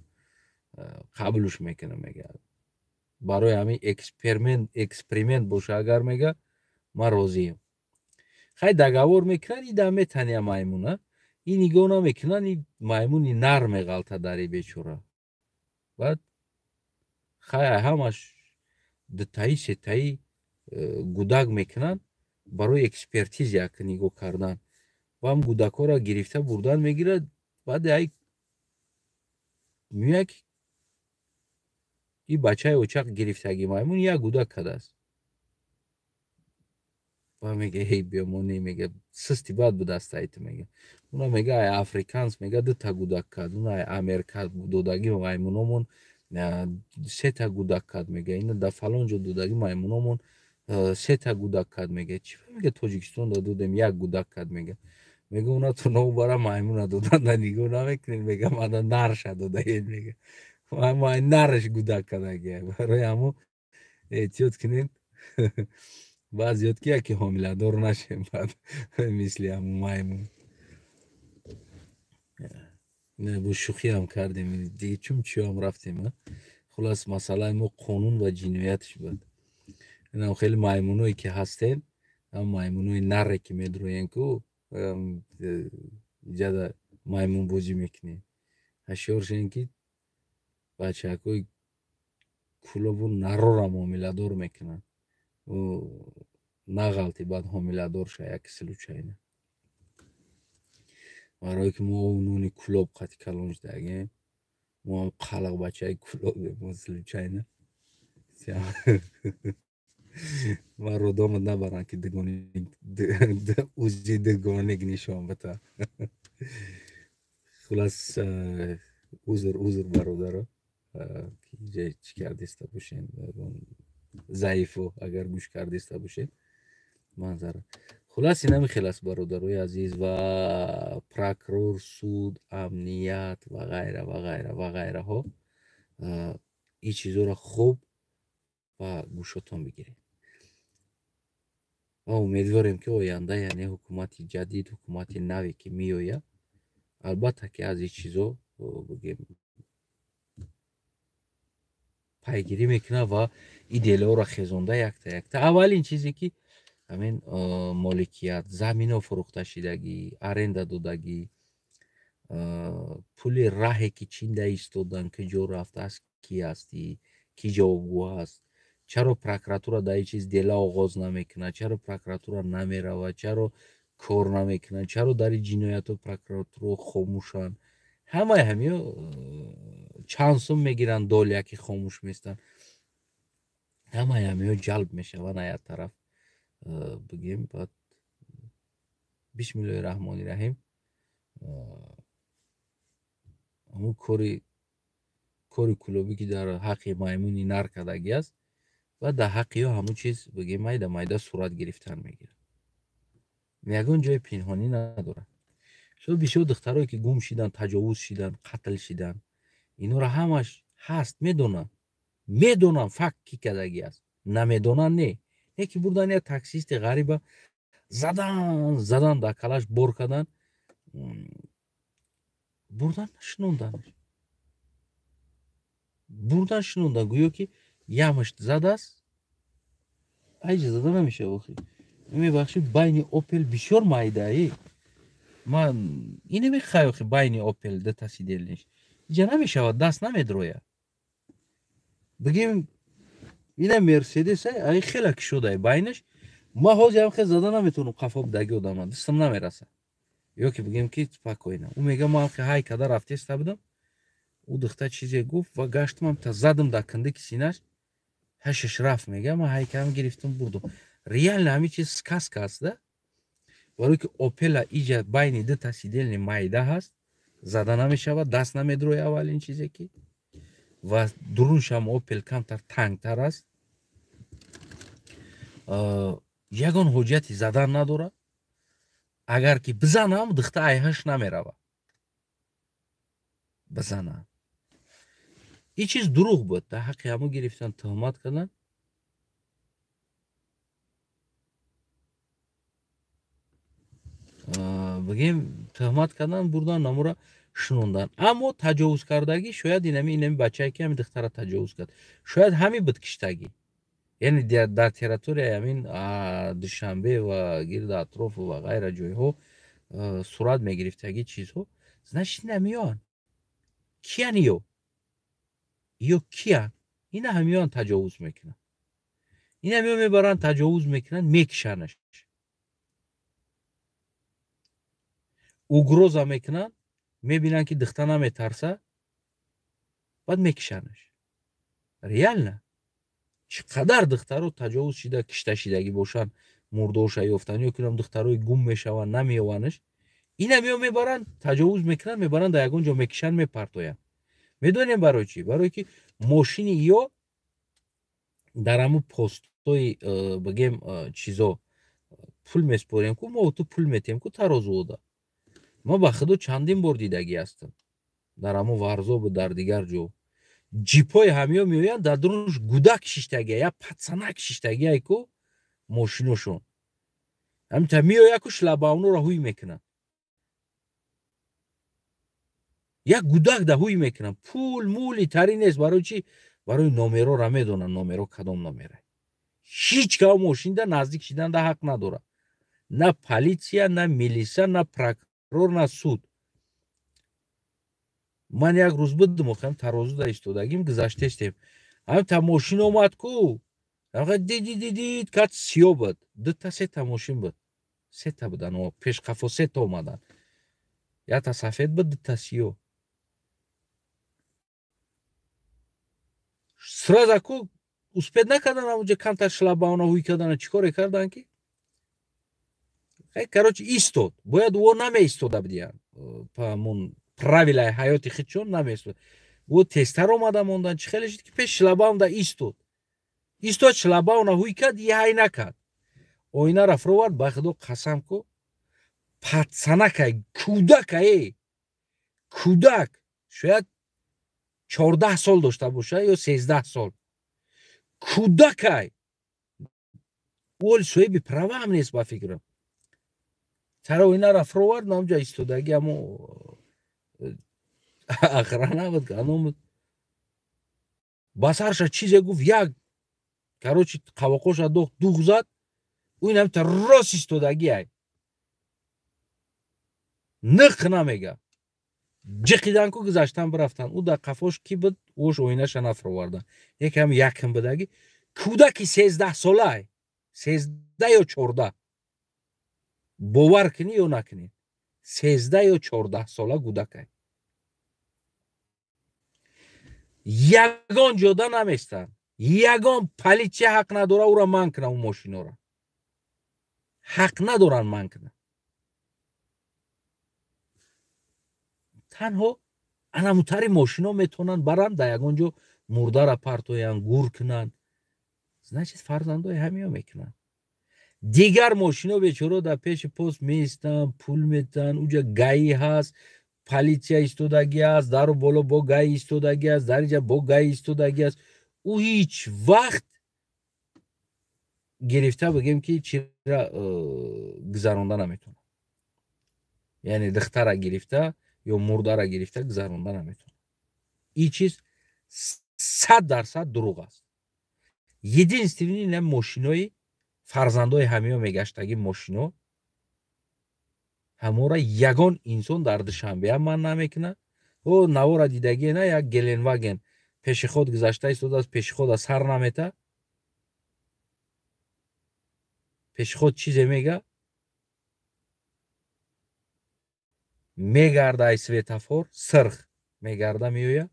қабулш мекунам, мега, барои ҳамин эксперимент боша агар, мега, ман розием. Хай, договор мекунанд, и дам метания маймуна, и нигоҳ намекунанд, и маймуни нар меғалта дар и бечора. Баъд хай, ҳамаш дутаи, сетаи гудак мекунанд барои экспертиза як нигоҳ кардан. Ва ҳам гудакҳоро гирифта бурдан мегирад. Баъд ай меояд, ки и бачаи очақ гирифтаги маймун як гудак кардааст. Ва мега, эй, биё, мо не, мега, систи бад будааст айту, мега. Уна, мега, ай африканс, мега, дута гудак кард, уна ай Америка додаги маймуномон сета гудак кард, мега, ина дар фалон ҷо додаги маймуномон сета гудак кард, мега. Чӣ, мега, Тоҷикистон додем, як гудак кард, мега. Мега, уна то бара маймуна додан нигоҳ намекунед, мега, мана нарша додаед, мега, нараш гудак кардаги. Барои ҳамо эҳтиёт кунед. Баъзиёт ки яке ҳомиладор нашем баъд мисли ҳамун маймун. Бо шӯхиам кардем, дига чун чиёам рафтем. Хулас, масъалаи мо қонун ва ҷиноятш буд. Инам хеле маймуное ки ҳастем, ҳам маймунои наре ки медроен ку, иҷада маймунбозӣ мекунем, ҳашёр шем, ки бачаҳакои кулобу нарорам ҳомиладор мекунанд. Нағалти, баъд ҳомиладор ша як случайно. Барое ки мо нони кулоб қати калон шудагем, мо ҳам қалақ бачаи кулобем. Мо случайно ман родомад набарам, ки узи дугоник нишон бита. Хулас, узр, бародаро, ки чӣ кардиста бошем, заифо агар гӯш кардиста бошед манзара. Хулас, инами хел аст, бародарои азиз, ва прокурор, суд, амният ва ғайра ва ғайра ва ғайраҳо, ин чизоро хуб ба гӯшотон бигиред. Ва умедворем, ки оянда, яъне ҳукумати ҷадид, ҳукумати наве ки меояд, албатта ки аз ин чизо, бигем, пайгирӣ мекунад ва ин делаҳоро хезонда якта якта. Аввалин чизе ки ҳамин моликият, замино фурӯхта шидагӣ, аренда додагӣ, пули раҳе ки чинда истодан, куҷо рафтааст, ки ҳастӣ, кӣ ҷавобгӯ аст, чаро прокуратура дар ин чиз дела оғоз намекунад, чаро прокуратура намеравад, чаро кор намекунад, чаро дар ин ҷиноятҳо прокуратураҳо хомӯшанд. Ҳамаи ҳамиё чанд сум мегиранд, доля ки хомӯш местанд. Ҳамаи ҳамиё ҷалб мешаванд ая тараф. Бигем, баъд бисмиллоҳи раҳмони раҳим ҳамун кори кулобӣ ки дар ҳаққи маймуни нар кардагӣ аст, ва дар ҳаққи ё ҳамун чиз бигем майда майда сурат гирифтан мегирад. Ягон ҷои пинҳонӣ надорад. Шо бисёр духтарое ки гум шидан, таҷовуз шидан, қатл шидан, инора ҳамаш ҳаст, медонанд. Медонанд факт ки кардагӣ аст. Намедонанд не. Не ки бурдан як таксисти ғариба задан, задан дар калаш бор кардан, бурдан шинонданаш. Бурдан шинондан, гӯё ки ямашт задааст. Айҷа зада намешава охи. Мебахши, байни Опел бисёр майдаи. Ман ине мехай охи байни Опел дута сиделниш. Иҷа намешавад, даст намедрояд. Бигем ина Мерседес ай хела кишодай байнаш. Ма ҳозир ҳам хел зада наметавонам қафо бидаги одама, дастам намераса. Ё ки бигем ки спокойно. Ӯ мега ман ҳам ҳай када рафтеста будам. Ӯ духта чизе гуфт ва гаштам та задам дар киндики синаш. Ҳашаш рафт мега ман ҳай кам гирифтам бурдам. Реально ҳамин чиз сказка аст, да? Барои ки Опела иҷа байни дута сиделни майда ҳаст, зада намешавад, даст намедрояд аввалин чизе ки. Ва дуруншам Опел камтар тангтар аст. Ягон ҳоҷати задан надорад. Агар ки бизанам, духта айҳаш намеравад. Бизанам. Ин чиз дурӯғ буд. Дар ҳаққи ҳамон гирифтан, туҳмат кардан. Бигем туҳмат кардан, бурдан намура шунондан. Аммо таҷовуз кардагӣ шояд инами бачае ки ҳамин духтара таҷовуз кард, шояд ҳамин буд киштагӣ. Яъне дар территорияи ҳамин Душанбе ва гирди атрофу ва ғайра ҷойҳо сурат мегирифтагӣ чизҳо. Значит, инамиён киян ё? Ё киян? Ина ҳамиён таҷовуз мекунанд. Ина ҳамиён мебаранд, таҷовуз мекунанд, мекишанаш. Угроза мекунанд, мебинанд ки духта наметарса, баъд мекишанаш. Реально чӣ қадар духтаро таҷовуз шида, кишта шидагӣ бошанд, мурдоша ёфтанд, ё ки духтарои гум мешаванд, намеёванаш. Ина меё мебаранд, таҷовуз мекунанд, мебаранд дар ягон ҷо мекишанд, мепартоянд. Медонем барои чӣ? Барои ки мошини ё дар ҳамун постои бигем чизо пул меспорем ку, мо ту пул метем ку тарозуода. Ма ба худо чандин бор дидагӣ ҳастам. Дар ҳамун Варзобу дар дигар ҷо. Ҷипҳои ҳамиё меоянд, дар дурунаш гудак шиштагия, я пацанак шиштагия ку мошиношон. Ҳаминта меояд ку шлабаунора ҳуй мекунанд. Як гудак да ҳуй мекунанд. Пул мули тари нест. Барои чӣ? Барои номерора медонанд, номеро кадом номера. Ҳеҷ као мошинда наздик шидан да ҳақ надорад. На полиция, на милиса, на прокурор, на суд. Ман як рӯз будам, охам тарозуда истодагим, гузаштестем. Ҳам та мошин омад ку. Дид кат сиё буд. Дута сета мошин буд. Сета будан, пеш қафо сета омадан. Якта сафед буд, дута сиё. Сразу ку успед накардан, ҳамунҷа камтар шлабауна ҳуй кардан, чӣ коре кардан ки? Короче, истод. Бояд ӯ намеистода бидиян. Ҳамун правилаи ҳаёти худшон намеистод. Ӯ тезтар омада мондан, чӣ хеле шуд ки пеш шлабаунда истод. Истод, шлабауна ҳуй кард, ҳай накард. Оинаро фуровард, ба худо қасам ку, пацанакай, кӯдакае, кӯдак, шояд 14 сол дошта боша ё 13 сол. Кӯдакай. Ӯ соҳиби права ҳам нест ба фикрам. Чаро оинаро фуровард, ҳамҷа истодагӣ ҳамо охрана буд, кадом буд. Ба сарша чизе гуфт, як короче қавоқоша дохт, дуғ зад, ӯ ин ҳамта рост истодагӣ ай. Ниқ намега. Ҷиқидан ку гузаштан бирафтан. Ӯ дар қафош ки буд, ӯш оинаша нафуровардан. Якам якм будагӣ. Кӯдаки 13 солай. 13 ё 14. Бовар кунӣ ё накунӣ. 13 ё 14 сола кӯдакай. Ягон ҷода наместанд, ягон полиция ҳақ надора ӯра манъ кунад, ӯ мошинора ҳақ надоранд манъ кунад. Танҳо анамутари мошино метавонанд баранд дар ягон ҷо мурдара партоянд, гур кунанд. Значит, фарзандои ҳамиё мекунанд. Дигар мошино бечоро дар пеши пост меистанд, пул метаҳанд, уҷа гаи ҳаст, полиция истодагӣ аст, дару боло бо гаи истодагӣ аст, дар инҷа бо гаи истодагӣ аст. Ӯ ҳеҷ вақт гирифта бигем ки чира гузаронда наметавонад, яъне духтара гирифта ё мурдара гирифта гузаронда наметавонад. Ин чиз 100% дурӯғ аст. Единственный на мошинои фарзандои ҳамиё мегаштаги мошино ҳамора ягон инсон дар Душанбеам ман намекунад. О навора дидагие на, як Геленваген пешиход гузашта истодааст, пешихода сар намета, пешиход чизе мега, мегарда ай светофор сирх мегарда меоя,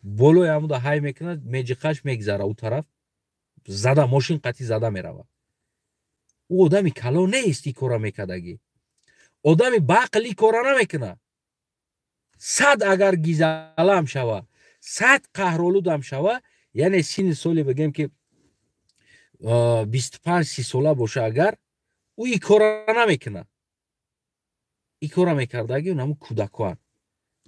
болои ҳамуда ҳай мекунад, меҷиқаш мегзара ӯ тараф, зада мошин қатӣ зада меравад. Ӯ одами калон нест ин кора мекардагӣ. Одами баақл ин кора намекунад. 100 агар гизалам шава, 100 қаҳролудам шава, яъне синни соли бигем ки 25-30 сола боша, агар ӯ ин кора намекунад. Ин кора мекардаги ҳамун кӯдакоанд.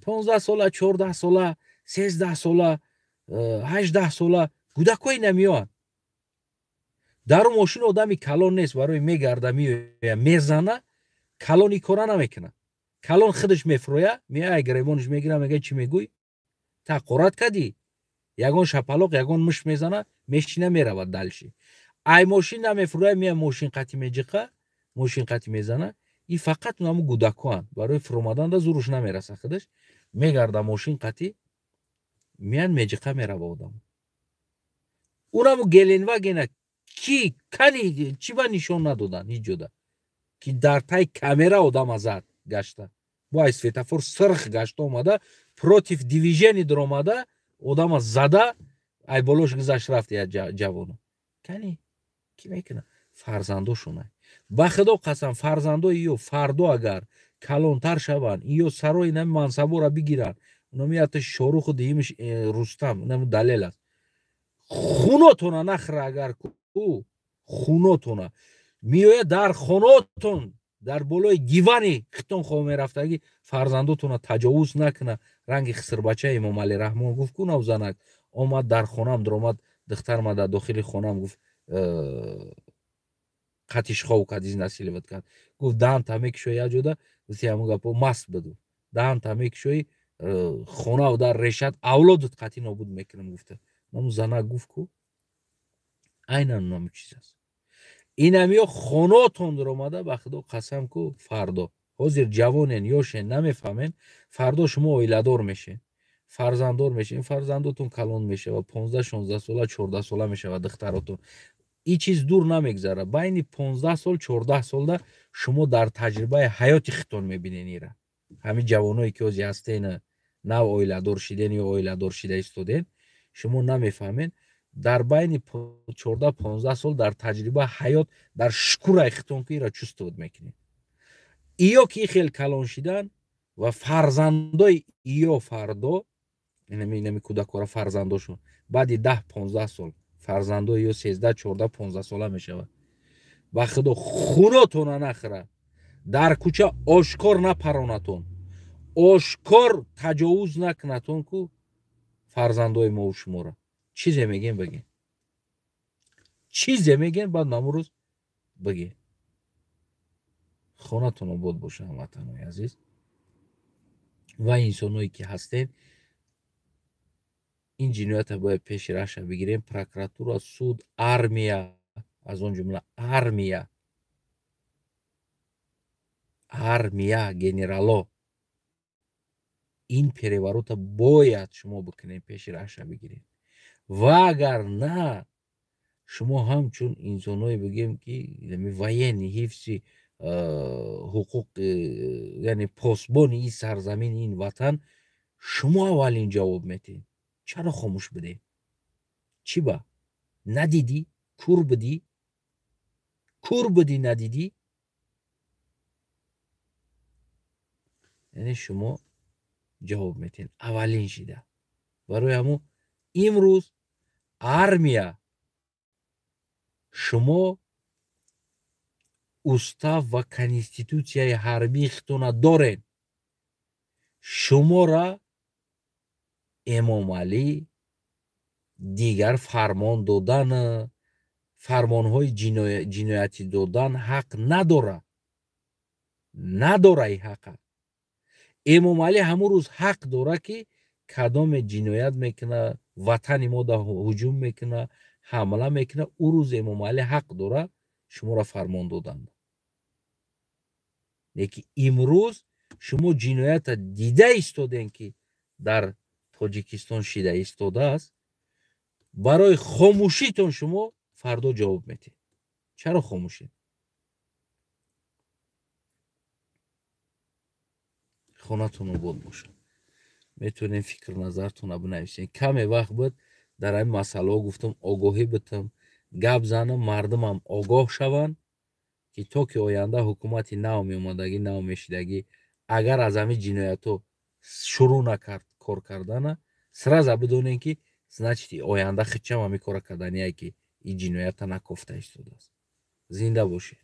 15 сола, 14 сола, 13 сола, 18 сола кӯдакои намеоянд. Дар мошин одами калон нест, барои мегарда меоя, мезана, калон ин кора намекунад. Калон худаш мефурӯя, меоя гиребонаш мегира, мега чӣ мегӯй? Тақорат кардӣ? Ягон шапалоқ, ягон муш мезана, мешина меравад дальше. Ай мошин намефурӯя, мея мошин қатӣ меҷиқа, мошин қатӣ мезана. И фақат ҳамун кӯдакоанд. Барои фуромаданда зуруш намераса худаш, мегарда мошин қатӣ, меян меҷиқа мерава одам. Унаму Геленвагена ки кани чӣ ба нишон надоданд ҳеҷ ҷода, ки дар таи камера одама зад гашта. Бо ай светофор сирх гашта омада, против движения даромада, одама зада, ай болош гузашт рафт я ҷавоно. Кани ки мекунад? Фарзандошонай. Ба худо қасам, фарзандои ё фардо агар калонтар шаванд, ё сарои нами мансабора бигиранд, номи ята Шоруху дуюмиш Рустам, наму далел аст. Хунотона нахра агар ку, хунотона меояд дар хонотон, дар болои дивани хитон хоб мерафтагӣ, фарзандотона таҷовуз накуна. Ранги хисрбача Имомалӣ Раҳмон гуфт ку навзанак омад дар хонам даромад, духтарма дар дохили хонам гуфт қатиш хов кард, изнасиловать кард. Гуфт даҳанта мекушои як ҷода, гуфти ҳамун гапо маст буду. Даҳанта мекушои, хонав дар решат авлодат қатӣ нобуд мекунам гуфта. Наму занак гуфт ку айнан наму чиз аст. Инамиё хонотон даромада, ба худо қасам ку фардо. Ҳозир ҷавонен, ёшен, намефаҳмен, фардо шумо оиладор мешен, фарзанддор мешен, фарзандотон калон мешавад, 15-16 сола, 14 сола мешавад духтаротон. Ин чиз дур намегзара. Байни 15 сол, 14 солда шумо дар таҷрибаи ҳаёти худтон мебинен ира. Ҳамин ҷавоное ки ҳозир ҳастен, нав оиладор шиден ё оиладор шида истоден, шумо намефаҳмен. Дар байни 14-15 сол дар таҷриба ҳаёт дар шукураи худтон ки ира чувствовать мекунед. Иё ки хел калон шидан ва фарзандои иё фардо, инами кӯдакора фарзандошон баъди 10-15 сол фарзандои ё 13, 14, 15 сола мешавад. Ба худо хунотона нахӯра, дар кӯча ошкор напаронатон, ошкор таҷовуз накунатон ку фарзандои мову шуморо. Чизе мегем бигем, чизе мегем баъд намурӯз бигем. Хонатон обод боша, ҳамватанои азиз ва инсоное ки ҳастен. Ин ҷиноята бояд пеши раша бигирем. Прокуратура, суд, армия, аз он ҷумла армия, армия, генерало, ин переворота бояд шумо бикунем, пеши раша бигирем. Ва агар на, шумо ҳамчун инсоное бигем ки военный ҳифзи ҳуқуқ, яъне посбони ин сарзамини ин ватан, шумо аввалин ҷавоб метиҳед. Чаро хомӯш будем? Чӣ ба надидӣ? Кур будӣ? Кур будӣ, надидӣ? Яъне шумо ҷавоб метиҳед аввалин шида. Барои ҳамун имрӯз армия шумо устав ва конститутсияи ҳарбии худтона доред. Шумора Эмомалӣ дигар фармон додан, фармонҳои ҷиноятӣ додан ҳақ надора. Надора ин ҳақа. Эмомалӣ ҳамун рӯз ҳақ дора, ки кадоме ҷиноят мекуна, ватани мо да ҳуҷум мекуна, ҳамла мекуна, ӯ рӯз Эмомалӣ ҳақ дора шуморо фармон додан. Лекин имрӯз шумо ҷиноята дида истодем, ки дар Тоҷикистон шида истодааст, барои хомӯшитон шумо фардо ҷавоб метиҳед. Чаро хомӯшед? Хонатон обод бошад. Метавонем фикр назартонро бинависем. Каме вақт буд дар ҳамин масъалаҳо гуфтам, огоҳӣ битам, гап занам, мардумам огоҳ шаванд, ки то ки оянда ҳукумати нав меомадагӣ, нав мешидагӣ, агар аз ҳамин ҷиноятҳо шурӯъ накард кор кардана, сразу бидонем, ки значит оянда хичам ҳамин кора кардание, ки ин ҷиноята накофта истодааст. Зинда бошед.